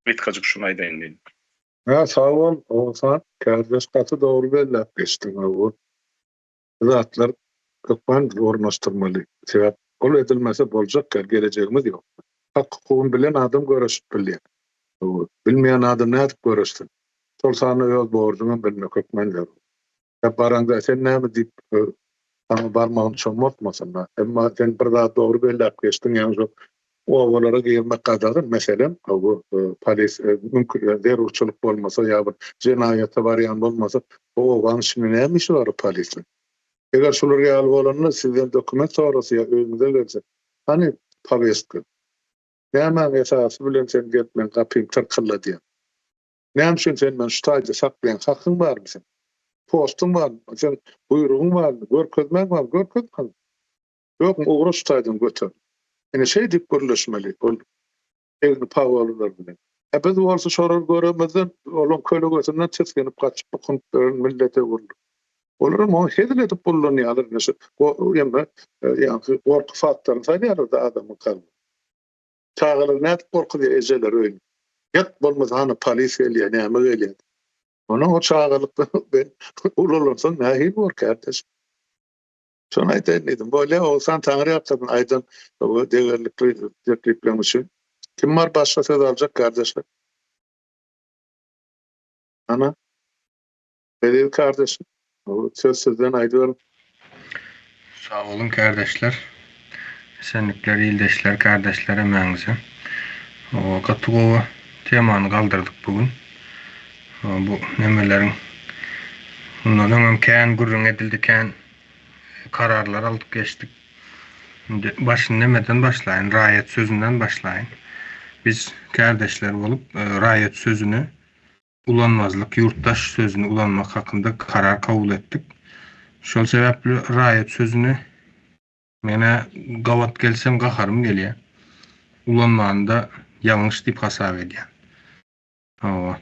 Gysgajyk şuny aýdaýyn diýdim. Hä sag bol Oguzhan kärdeş gaty dogry belläp geçdiň bu zatlar hökman biz ornaşdyrmaly sebäp ol edilmese boljak däl gelejegimiz ýok hak hukugyny bilen adam göreşip bilýär bilmeýän adam nädip göreşsin şol sanda öz borjuňam bilmek hökman zerur. Ýa baraňda sen näme diýip saňa barmagyny çommaltmasyn-da. Emma sen bir zat dogry belläp geçdiň, ýagny şo obalara girmek gadagan, meselem, bu polis mümkin zerurçylyk bolmasa ýa bir jenaýata barýan bolmasa, bu obanyň içinde näme işi bar o polisiň? Eger şular ýaly bolanda sizden dokument sorasa ýa öýüňize gelse, hany powestka? Nämäň esasy bilen sen gelip meň gapymy tyrkylladýaň? Näme üçin sen meni şu taýda saklaýaň? Hakyň barmy seň? Postuň barmy? Seň buýrugyň barmy? Görkezmäň barmy? Görkez hany. Ýokmy, ugra şu taýdan göter. Ine şeýdip gürleşmeli ol egni pagolylar bilen. Ä biz bolsa şolary göremizden, olaň kölegesinden tisginip gaçyp bukunyp ýören millete öwrüldik. Olaram ony hezil edip ullanýarlar ine şu emme ýaňky gorky faktoryny salýarlar-da adamyň kalbyna. Çagalary nädip gorkuzýar ejeleri öýüne. Ýat bolmasa hany polis gelýär näme gelýär. Onam o çagalykda ben ulalansoň nähili bor kärdeş. Şony aýdaýyn diýdim. Bolýa Oguzhan Taňry ýalkasyn aýdan degerlikli teklipleriň üçin. Kim bar başga söz aljak kardeşler? Ana. Eziz kardeşim, söz sizden aýdyberiň. Sag boluň kärdeşler. Esenlikler ildeşler kardeşler hemmäňize. Gaty gowy temany galdyrdyk bu gün. Bu nemeleriň mundan öňem kän gürrüň edildi kän kararlar aldyk geçdik. Indi başyny nemeden başlaýyn raýat sözünden başlaýyn. Biz kärdeşler bolup raýat sözüni ulanmazlyk, ýurtdaş sözüni ulanmak hakynda karar kabul etdik. Şol sebäpli raýat sözüni men-ä gabat gelsem gaharym gelýär. Ulanmany-da ýalňyş diýip hasap edýän. Hawa.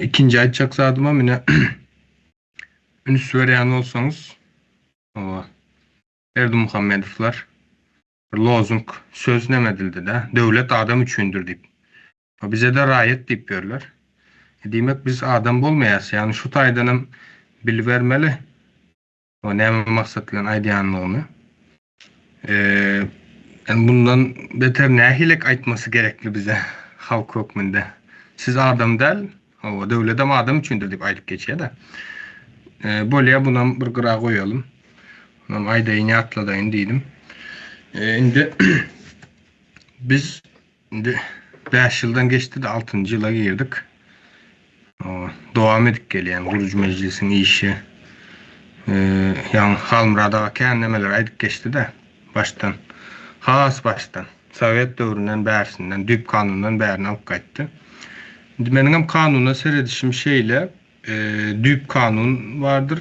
Ikinji aýtjak zadymam ine üns berýän bolsaňyz, hawa, Berdimuhamedowlar bir lozung, söz neme edildi-de, Döwlet adam üçindir diýip. Bize-de raýat diýip ýörler. Diýmek biz adam bolmaýas. Ýagny şu taýdanam bilibermeli o näme maksat bilen aýdýanlygyny. Ýani bundan beter nähilek aýtmasy gerekli bize halk hökmünde. Siz adam däl, hawa döwledem adam üçindir diýip aýdyp geçýär-de. Bolýa bunam bir gyra goýalym. Munam aýdaýyn ýatladaýyn diýdim. Indi biz Indi bäş ýyldan geçdi-de altynjy ýyla girdik. Dowam edip gelýän gurujy mejlisiň işi. Ýaňy Halmyrat aga kän nemeler aýdyp geçdi-de, başdan, has başdan, sowet döwründen bärsinden, düýp kanundan bärini alyp gaýtdy. Indi meniňem kanuna seredişim şeýle. Düýp kanun bardyr.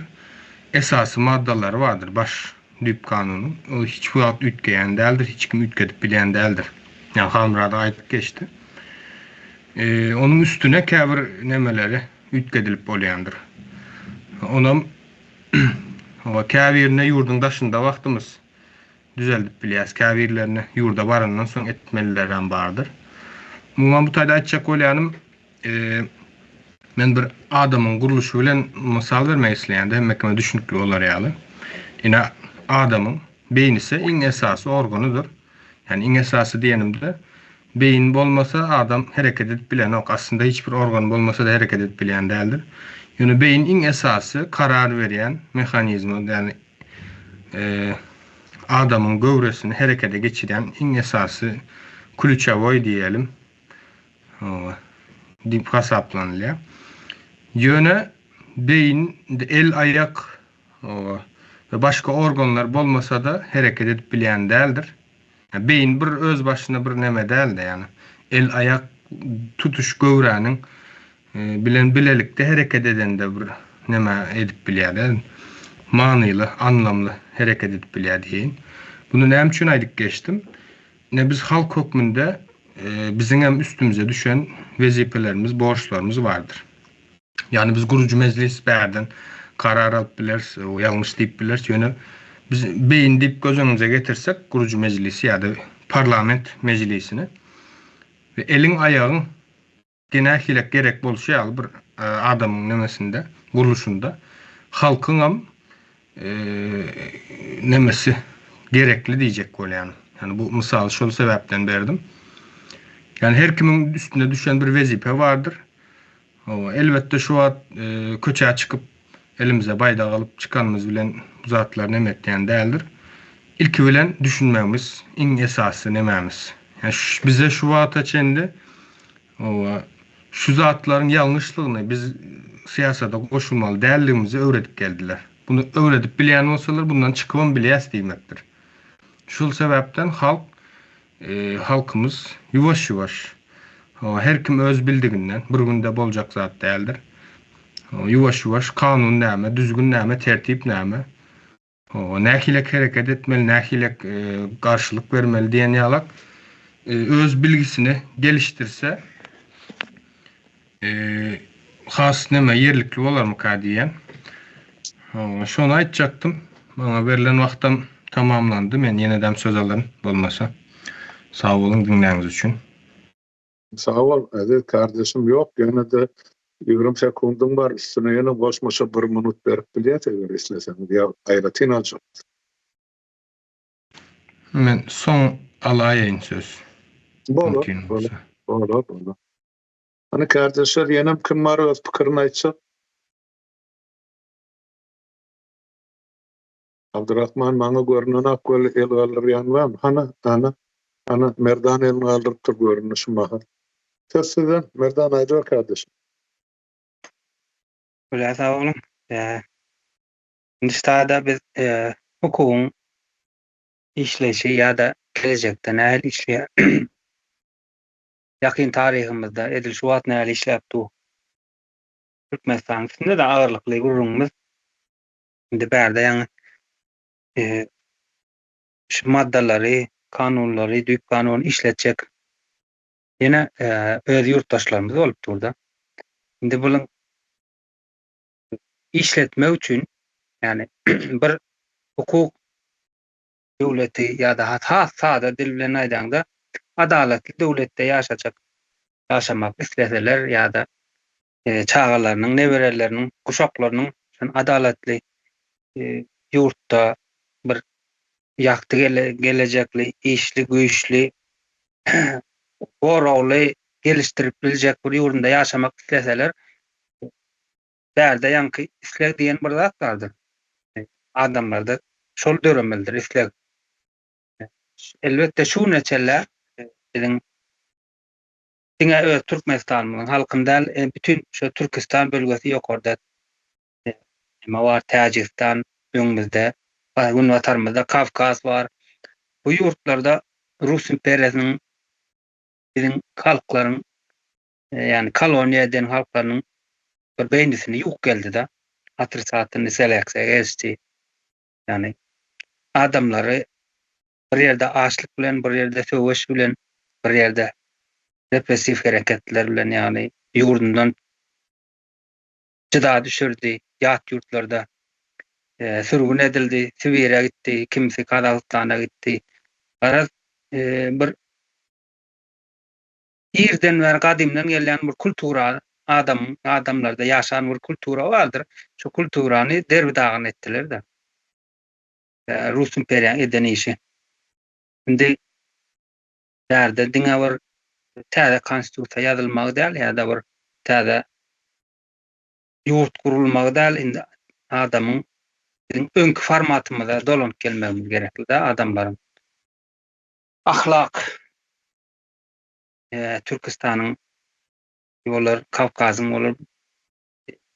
Esasy maddalary bardyr baş düýp kanunyň. Ol hiç wagt üýtgeýän däldir, hiç kim üýtgedip bilýän däldir. Ýa Halmyrat aýdyp geçdi. Onuň üstüne käbir nemeleri üýtgedilip bolýandyr. Onam hawa käbirine ýurduň daşynda wagtymyz düzeldip bilýäs, käbirlerini ýurda barandan soň etmelilerem bardyr. Umuman bu taýda aýtjak bolýanym Men bir adamyň gurluşy bilen mysal bermek isleýän-de, hemme kime düşünikli bolar ýaly. Ine, adamyň beýnisi iň esasy organydyr. Ýagny iň esasy diýenimde, beýin bolmasa adam hereket edip bilenok. Aslynda hiç bir organ bolmasa-da hereket edip bilýän däldir. Ýöne beýin iň esasy karar berýän mehanizmi, ýagny adamyň göwresini herekete geçirýän iň esasy klýuçewoý diýelim. Hawa, diýip hasaplanylýar. Ýöne beýin el-aýak, hawa, we başga organlar bolmasa-da hereket edip bilýän däldir. Beýin bir öz başyna bir neme däl-de, ýagny el-aýak tutuş göwräniň bilen bilelikde hereket edende bir neme edip bilýär-de, manyly, anlamly hereket edip bilýär diýeýin. Muny näme üçin aýdyp geçdim? Ine biz halk hökmünde biziňem üstümize düşen wezipelerimiz, borçlarymyz bardyr. Ýagny biz gurujy mejlis bärden karar alyp bileris, ýalňyş diýip bileris, ýöne biz beýin diýip göz öňümize getirsek gurujy mejlisi ýa-da parlament mejlisini we eliň aýagyň Nähilek gerek bolşy ýaly bir adamyň nemesinde, gurluşynda halkyňam nemesi gerekli diýjek bolýan. Ýani bu mysaly şol sebäpden berdim. Ýani her kimiň üstüne düşen bir wezipe bardyr. Hawa, elbetde şu wagt köçä çykyp elimize baýdak alyp çykanymyz bilen bu zatlar neme etýän däldir. Ilki bilen düşünmegimiz iň esasy nemämiz. Ýani bize şu wagta çenli Hawa, şu zatlaryň ýalňyşlygyny, biz syýasata goşulmaly däldigimizi öwredip geldiler. Muny öwredip bilýän bolsalar, bundan çykybam bilýäs diýmekdir. Şul sebäpden halk, halkymyz ýuwaş-ýuwaş, hawa, her kim öz bildiginden, bir günde boljak zat däldir. Hawa, ýuwaş-ýuwaş kanun näme, düzgün näme, tertip näme, Hawa, nähilek hereket etmeli, nähilek garşylyk bermeli diýen ýalak öz bilgisini gelişdirse has neme ýerlikli bolarmyka diýýän. Hawa, şony aýtjakdym. Maňa berlen wagtam tamamlandy. Men ýenedem söz alaryn bolmasa. Sag boluň diňläniňiz üçin. Sag bol, eziz kardeşim, ýok, ýene-de 20 sekundyň bar, üstüne ýene goşmaça bir minut berip bilýäs eger isleseňiz, ýa aýratyn aljak. Men soň alaýyn söz. Bolar, bolar, bolar, bolar. Hany kardeşler, ýenem kim bar öz pikirini aýtjak? Abdyrahman maňa görünenok weli el galdyrýan barmy? Hany, hany, hany, Merdan elini galdyrypdyr göründi şu mahal. Söz sizden, Merdan aýdyber kardeşim. Bolýar sag boluň. Indi ştada biz hukugyň işleýşi ýa-da gelejekde nähili işleýär? Ýakyn taryhymyzda edil şu wagt nähili işläp dur? Türkmenistanyň üstünde-de agyrlykly gürrüňimiz. Indi bärde ýaňy şu maddalary, kanunlary, düýp kanuny işletjek ýene öz ýurtdaşlarymyz bolup dur-da. Indi bunuň işletmek üçin, ýagny bir hukuk döwleti ýa-da has sada dil bilen aýdaňda, adalatly döwletde ýaşajak, ýaşamak isleseler ýa-da çagalarynyň, nebereleriniň, guşaklarynyň şol adalatly ýurtda bir ýagty gelejekli, işli, güýçli, goragly gelişdirip biljek bir ýurdunda ýaşamak isleseler, bärde ýaňky isleg diýen bir zat bardyr. Adamlarda şol döremelidir isleg. Elbetde şu güne çenli biziň diňe öz Türkmenistanymyzyň halkyny däl, bütin şu Türküstan bölgesi ýokarda neme bar, Täjigistan öňümizde, günbatarymyzda Kawkaz bar. Bu ýurtlarda Rus imperiýasynyň biziň halklaryň, ýagny koloniýa eden halklarynyň. Bir beýnisini ýuwup geldi-de. Otrisatilnyý seleksiýa geçdi. Ýagny adamlary bir ýerde açlyk bilen, bir ýerde söweş bilen, bir ýerde repressiw hereketler bilen, ýagny ýurdundan jyda düşürdi, ýat ýurtlarda sürgün edildi, Sibire gitdi, kimsi Gazagystana gitdi. Garaz, bir irden bäri gadymdan gelýän bir kultura adam adamlarda ýaşan bir kultura bardyr. Şu kulturany derbi-dagyn etdiler-de. Rus imperiýanyň eden işi. Indi bärde diňe bir täze konstitusiýa ýazylmagy däl ýa-da bir täze ýurt gurulmagy däl, indi adamyň biziň öňki formatymyza dolanyp gelmegimiz gerekli-de adamlaryň ahlak Türküstanyň bolar, Kawkazyň bolar,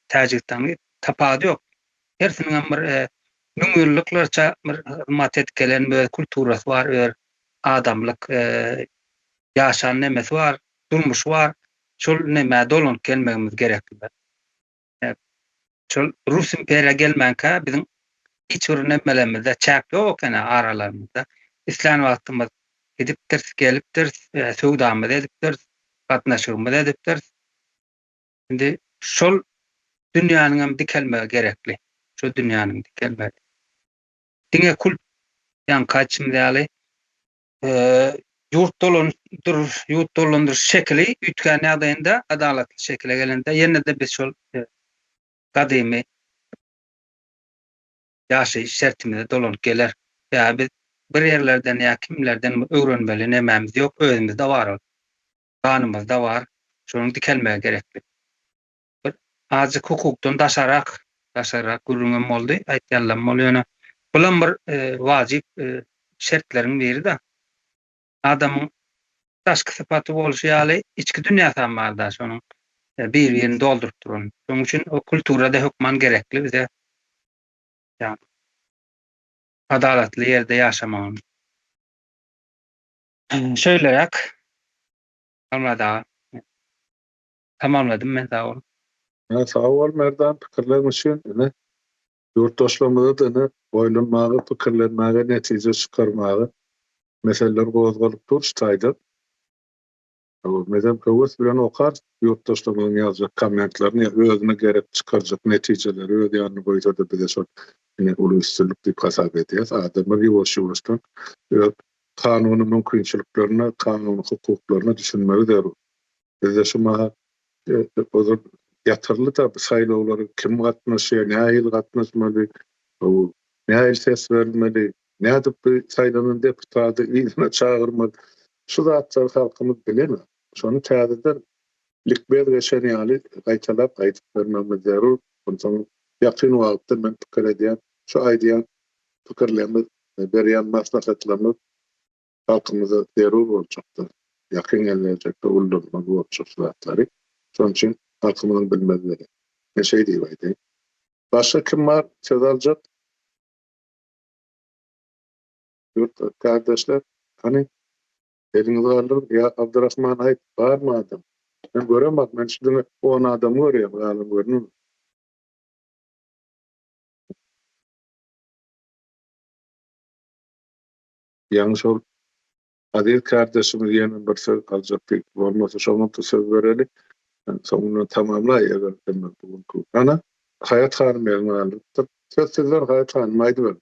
Täjigistanyň tapawudy ýok. Hersiniň hem bir müňýyllyklarça bir hyzmat edip gelen öz kulturasy bar, öz adamlyk ýaşan nemesi bar, durmuşy bar. Şol nemä dolanyp gelmegimiz gerekli. Şol Rus imperiýa gelmänkä biziň hiç bir nemelemizde çäk ýok eken aralarymyzda. Islän wagtymyz gidipdiris, gelipdiris, söwdamyzy edipdiris, gatnaşygymyzy edipdiris. Indi şol dünýäniň hem dikelmegi gerekli. Şol dünýäniň dikelmegi. Diňe kult ýaňky aýtşymyz ýaly ýurt dolandyryş, ýurt dolandyryş şekili üýtgän ýagdaýynda, adalatly şekile gelende ýene-de biz şol gadymy ýaşaýyş şertimize dolanyp geler. Ýa biz bir ýerlerden ýa kimlerden öwrenmeli nemämiz ýok, özümizde bar ol. Ganymyzda bar. Şonuň dikelmegi gerekli. Bir azajyk hukukdan daşarak, daşaryrak gürrüňem boldy, aýtýanlam boldy, ýöne bulam bir wajyp şertleriň biri-de. Adamyň daşky sypaty bolşy ýaly, içki dünýäsi hem bar-da, şonuň bir-birini dolduryp duran. Şonuň üçin o kultura-da hökman gerekli bize. Ýa adalatly ýerde ýaşamagyň. Şeýleräk. Halmyrat aga. Tamamladym men sag bol. Hä sag bol Merdan pikirleriň üçin ine ýurtdaşlarymyza-da ine oýlanmaga pikirlenmäge netije çykarmaga meseleler gozgalyp dur şu taýda. Bizem höwes bilen okarys ýurtdaşlarymyzyň ýazjak kommentlerini ýa özüne gerek çykarjak netijeleri öz ýanyna goýsada bize şol ine uly üstünlik diýip hasap edýäs. Adamlar ýuwaş-ýuwaşdan öz kanuny mümkinçiliklerine, kanuny hukuklaryna düşünmegi zerur. Bizde şu mahal ozal ýatyryldy-da bu saýlawlara kim gatnaşýar, nähili gatnaşmaly, nähili ses bermeli, nädip bu saýlanan deputady yzyna çagyrmaly. Şu zatlary halkymyz bilenok. Şony täzeden likbez geçen ýaly gaýtalap aýdyp bermegimiz zerur. Onsoň ýakyn wagtda men pikir edýän, şu aýdýan pikirlerimiz, berýän maslahatlarymyz halkymyza zerur boljakdyr. Ýakyn gelejekde ullanmaly boljak zatlary. Şonuň üçin halkymyzyň bilmegi gerek. Men şeý diýip aýdaýyn. Başga kim bar söz aljak? Ýurt kardeşler, hany eliňizi galdyryň. Ýa Abdurahman aýt, barmy adam? Men göremok, men şu diňe on adamy görýän, galan görünenok. Ýaňy şol Aziz kardeşimiz ýene bir söz aljak diýip, bolmasa şoňa-da söz bereli. Soňundan tamamlaý eger hemme bu günki. Ana, Haýat hanym elini galdyrypdyr. Söz sizden Haýat hanym, aýdyberiň.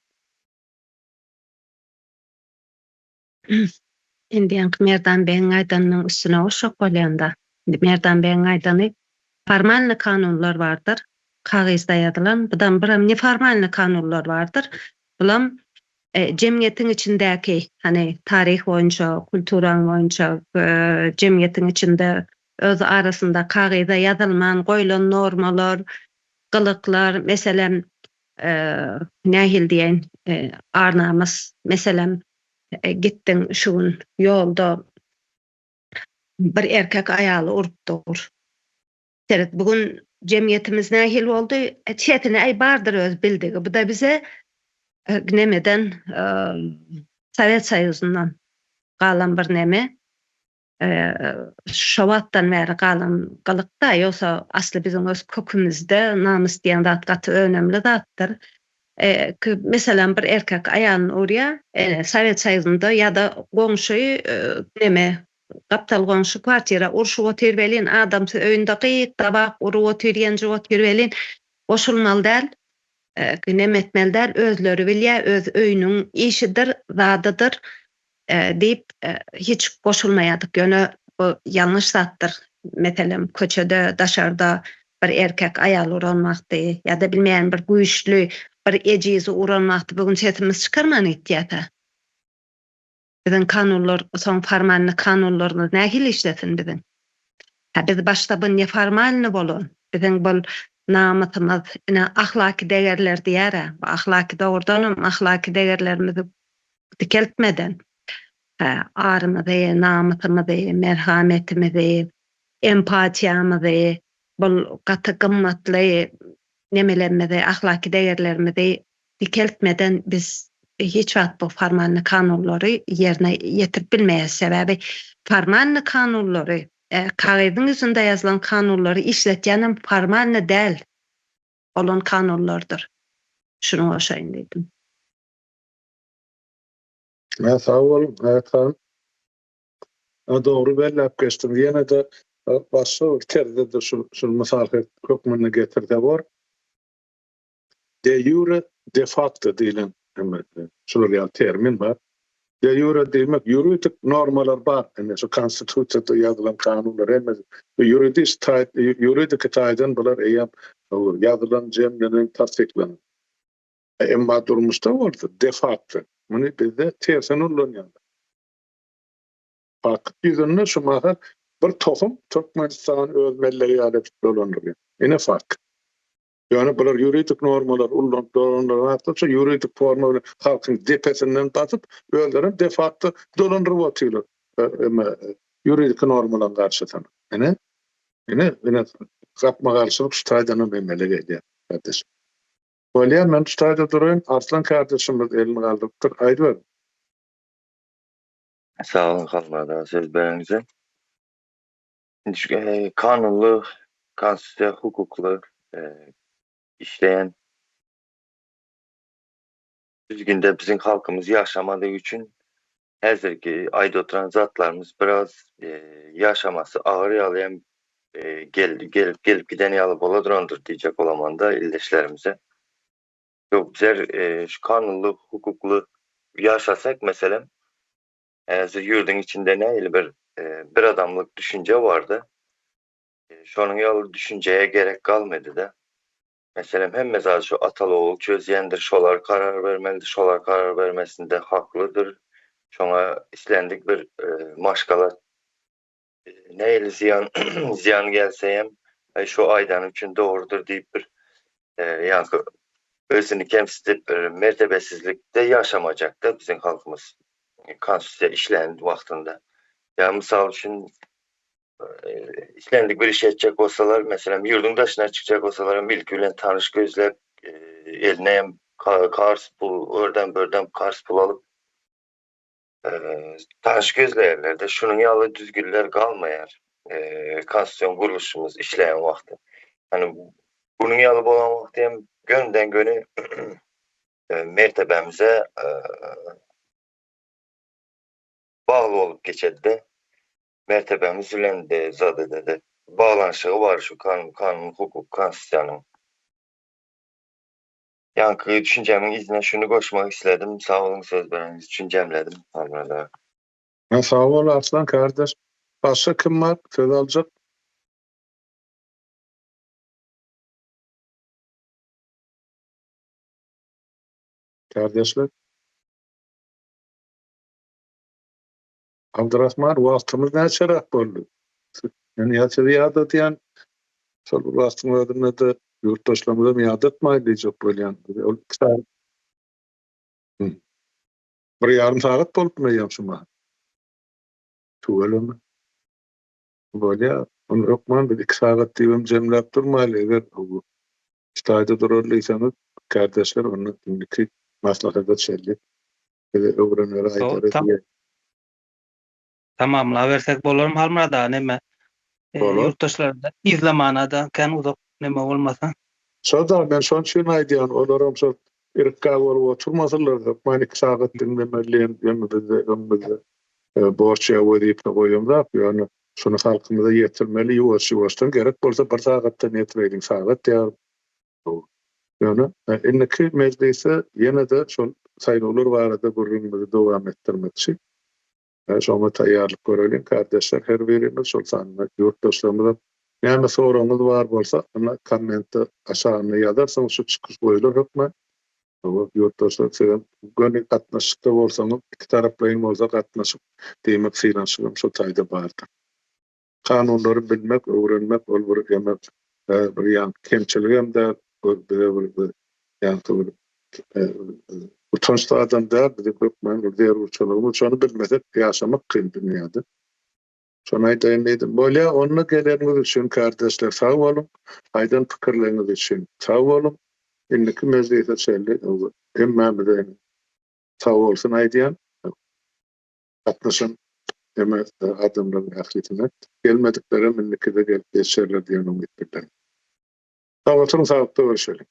Indi ýaňky Merdan begiň aýdanynyň üstüne goşjak bolýan-da. Indi Merdan begiň aýdany formalnyý kanunlar bardyr, kagyzda ýazylan, budam biram neformalnyý kanunlar bardyr. Bulam jemgyýetiň içindäki, hany taryh boýunça, kulturaň boýunça jemgyýetiň içinde öz arasynda kagyza ýazylman goýlan normalar, gylyklar, meselem, nähili diýeýin, ar-namys, meselem, gitdiň şu gün ýolda bir erkek aýaly urup dur. Seret, bu gün jemgyýetimiz nähili boldy? Çetini äý bardyr öz bildigi. Bu-da bize nemeden, Sowet Soýuzyndan galan bir neme. Şo wagtdan bäri galan gylyk-da, ýogsa asly biziň öz kökümizde namys diýen zat gaty önemli zatdyr. Meselem, bir erkek aýalyny urýar, Sowet Soýuzynda ýa-da goňşy neme, gapdal goňşy kwartira urşup otyr welin, adamsy öýünde gyk-dabak urup otyr, ýenjip otyr welin, goşulmaly däl, neme etmeli däl, özleri bilýär, öz öýüniň işidir, zadydyr. Diýip, hiç goşulmaýardyk. Ýöne bu ýalňyş zatdyr. Meselem, köçede, daşarda bir erkek aýal uran wagty ýa-da bilmeýän bir güýçli bir ejizi uran wagty bu gün sesimizi çykarman gitýäs-ä. Biziň kanunlar, soň formalny kanunlarymyz nähili işlesin biziň? Hä, biz başda bu neformalny bolan, biziň bul namysymyz, ine, ahlaky degerler diýer-ä. Bu ahlaky dogrudanam ahlaky degerlerimizi dikeltmeden, arymyzy, namysymyzy, merhametimizi, empatiýamyzy, bul gaty gymmatly nemelerimizi, ahlaky degerlerimizi dikeltmeden biz hiç wagt bu formalny kanunlary ýerine ýetirip bilmeýäris. Sebäbi formalny kanunlary, kagyzyň ýüzünde ýazylan kanunlary işletýänem formalny däl bolan kanunlardyr. Şuny goşaýyn diýdim. Hä, sag boluň, Aýat hanym. Dogry belläp geçdiňiz. Ýene-de başga bir terzde-de şuny mysal hökmünde getirse bor. De jure, de facto diýlen şular ýaly termin bar. De jure diýmek ýuridik normalar bar. Ine şu konstitusiýada ýazylan kanunlar hemmesi bu ýuridiş taý ýuridiki taýdan bular eýýäm ýazylan, jemlenen, tassyklanan. Emma durmuşda bolsa de facto muny bizde tersine ullanýarlar. Fakt ýüzünde şu mahal bir tohum Türkmenistany öz mellegi ýaly edip dolandyrýar. Ine fakt. Ýöne bular ýuridik normalary ullanyp dolandyranakdyça ýuridik forma bilen halkyň depesinden basyp, özlerem de facto dolandyryp otyrlar. Ýuridik normalaryň garşysyna. Ine, ine, ine gapma-garşylyk şu taýdanam emele gelýär, kardeşim. Bolýar, men şu taýda duraýyn. Arslan kardeşimiz elini galdyrypdyr. Aýdyberiň. Sag boluň Halmyrat aga söz bereniňize. Indi kanunly, konstitusiýa hukukly işleýän düzgünde biziň halkymyz ýaşamadygy üçin häzirki aýdyp oturan zatlarymyz biraz ýaşamasy agyr ýaly hem gelip gelip giden ýaly bola durandyr diýjek bolamanda ildeşlerimize. Ýok bizler şu kanunly hukukly ýaşasak meselem häzir ýurduň içinde nähili bir bir adamlyk düşünje bardy. Şonuň ýaly düşünjeye gerek galmady-da. Meselem hemme zady şu ataly ogul çözýändir, şolar karar bermelidir, şolar karar bermesinde haklydyr. Şoňa islendik bir maşgala nähili zyýan zyýan gelse hem aý şu aýdany üçin dogrudyr diýip bir ýaňky özüni kemsidip bir mertebesizlikde ýaşamajakda biziň halkymyz konstitusiýa işlän wagtynda. Ýa mysal üçin islendik bir iş etjek bolsalar, meselem, ýurduň daşyna çykjak bolsalar hem ilki bilen tanyş gözläp, eline hem karz pul, örden-börden karz pul alyp, tanyş gözleýärler-de. Şunuň ýaly düzgünler galmaýar konstitusion gurluşymyz işleýän wagty. Ýani bunuň ýaly bolan wagty hem gönüden-göni mertebämize bagly bolup geçedi-de. Mertebämiz bilen de zady-de baglanyşygy bar şu kanun, kanun, hukuk, konstitusiýanyň. Ýaňky düşünjämiň yzyna şuny goşmak isledim. Sag boluň söz bereniňiz üçin jemledim. Halmyrat aga. Sag bol Arslan kardeş. Başga kim bar söz aljak? Kardeşler. Abdyrahman wagtymyz näçeräk boldy? Men ýa sizi ýadadýan, şol bir wagtyň özünde-de ýurtdaşlarymyzam ýadatmaýyn diýjek bolýan. Ol iki sagat. Bir ýarym sagat bolupmy eýýäm şu mahal? Tüweleme. Bolýar. Ony hökman biz iki sagat diýibem jemläp durmaýly. Eger şu taýda durar diýseňiz, kärdeşler, onda indiki maslahata çenli Bize öwrenere aýdara diýer. Tamamlabersek bolarmy Halmyrat aga neme? Bolar. Ýurtdaşlarda yzlamana-da kän uzak neme bolmasa. Şo-da men şoň üçin aýdýan, olaram şol irikgä bolup oturmasynlar, hökman iki sagat diňlemeli diýen öňümizde öňümizde borç ýa wezipe goýamzok, ýöne şuny halkymyza ýetirmeli ýuwaş-ýuwaşdan, gerek bolsa bir sagatdan ýetireýliň, sagat ýarym. Ýöne indiki mejlisde ýene-de şol saýlawlar barada gürrüňimizi dowam etdirmekçi. Şoňa taýýarlyk göreliň, kärdeşler, her birimiz, şol sanda ýurtdaşlarymyzam. Näme soragyňyz bar bolsa, ynha kommentde aşagynda ýazarsyňyz, şu çykyş goýular hökman. Hawa, ýurtdaşlar, sizem göni gatnaşykda bolsaňyz, ikitaraplaýyn bolsa gatnaşyk, diýmek synanyşygam şo taýda bardyr. Kanunlary bilmek, öwrenmek ol bir eme bir ýaňky kemçiligem däl, ol bize bir ýaňky bir utanç zadam däl, biziň hökman bir zerurçylygymyz. Şony bilmesek ýaşamak kyn dünýäde. Şony aýdaýyn diýdim. Bolýa, onda geleniňiz üçin kärdeşler sag boluň. Aýdan pikirleriňiz üçin sag boluň. Indiki mejlise çenli hemmämize sag bolsun aýdýan. Gatnaşan hemme adamlaryň ählisine, gelmediklerem indikide gelip ýetişerler diýen umyt bildirýän. Sag oturyň, saglykda görüşeliň.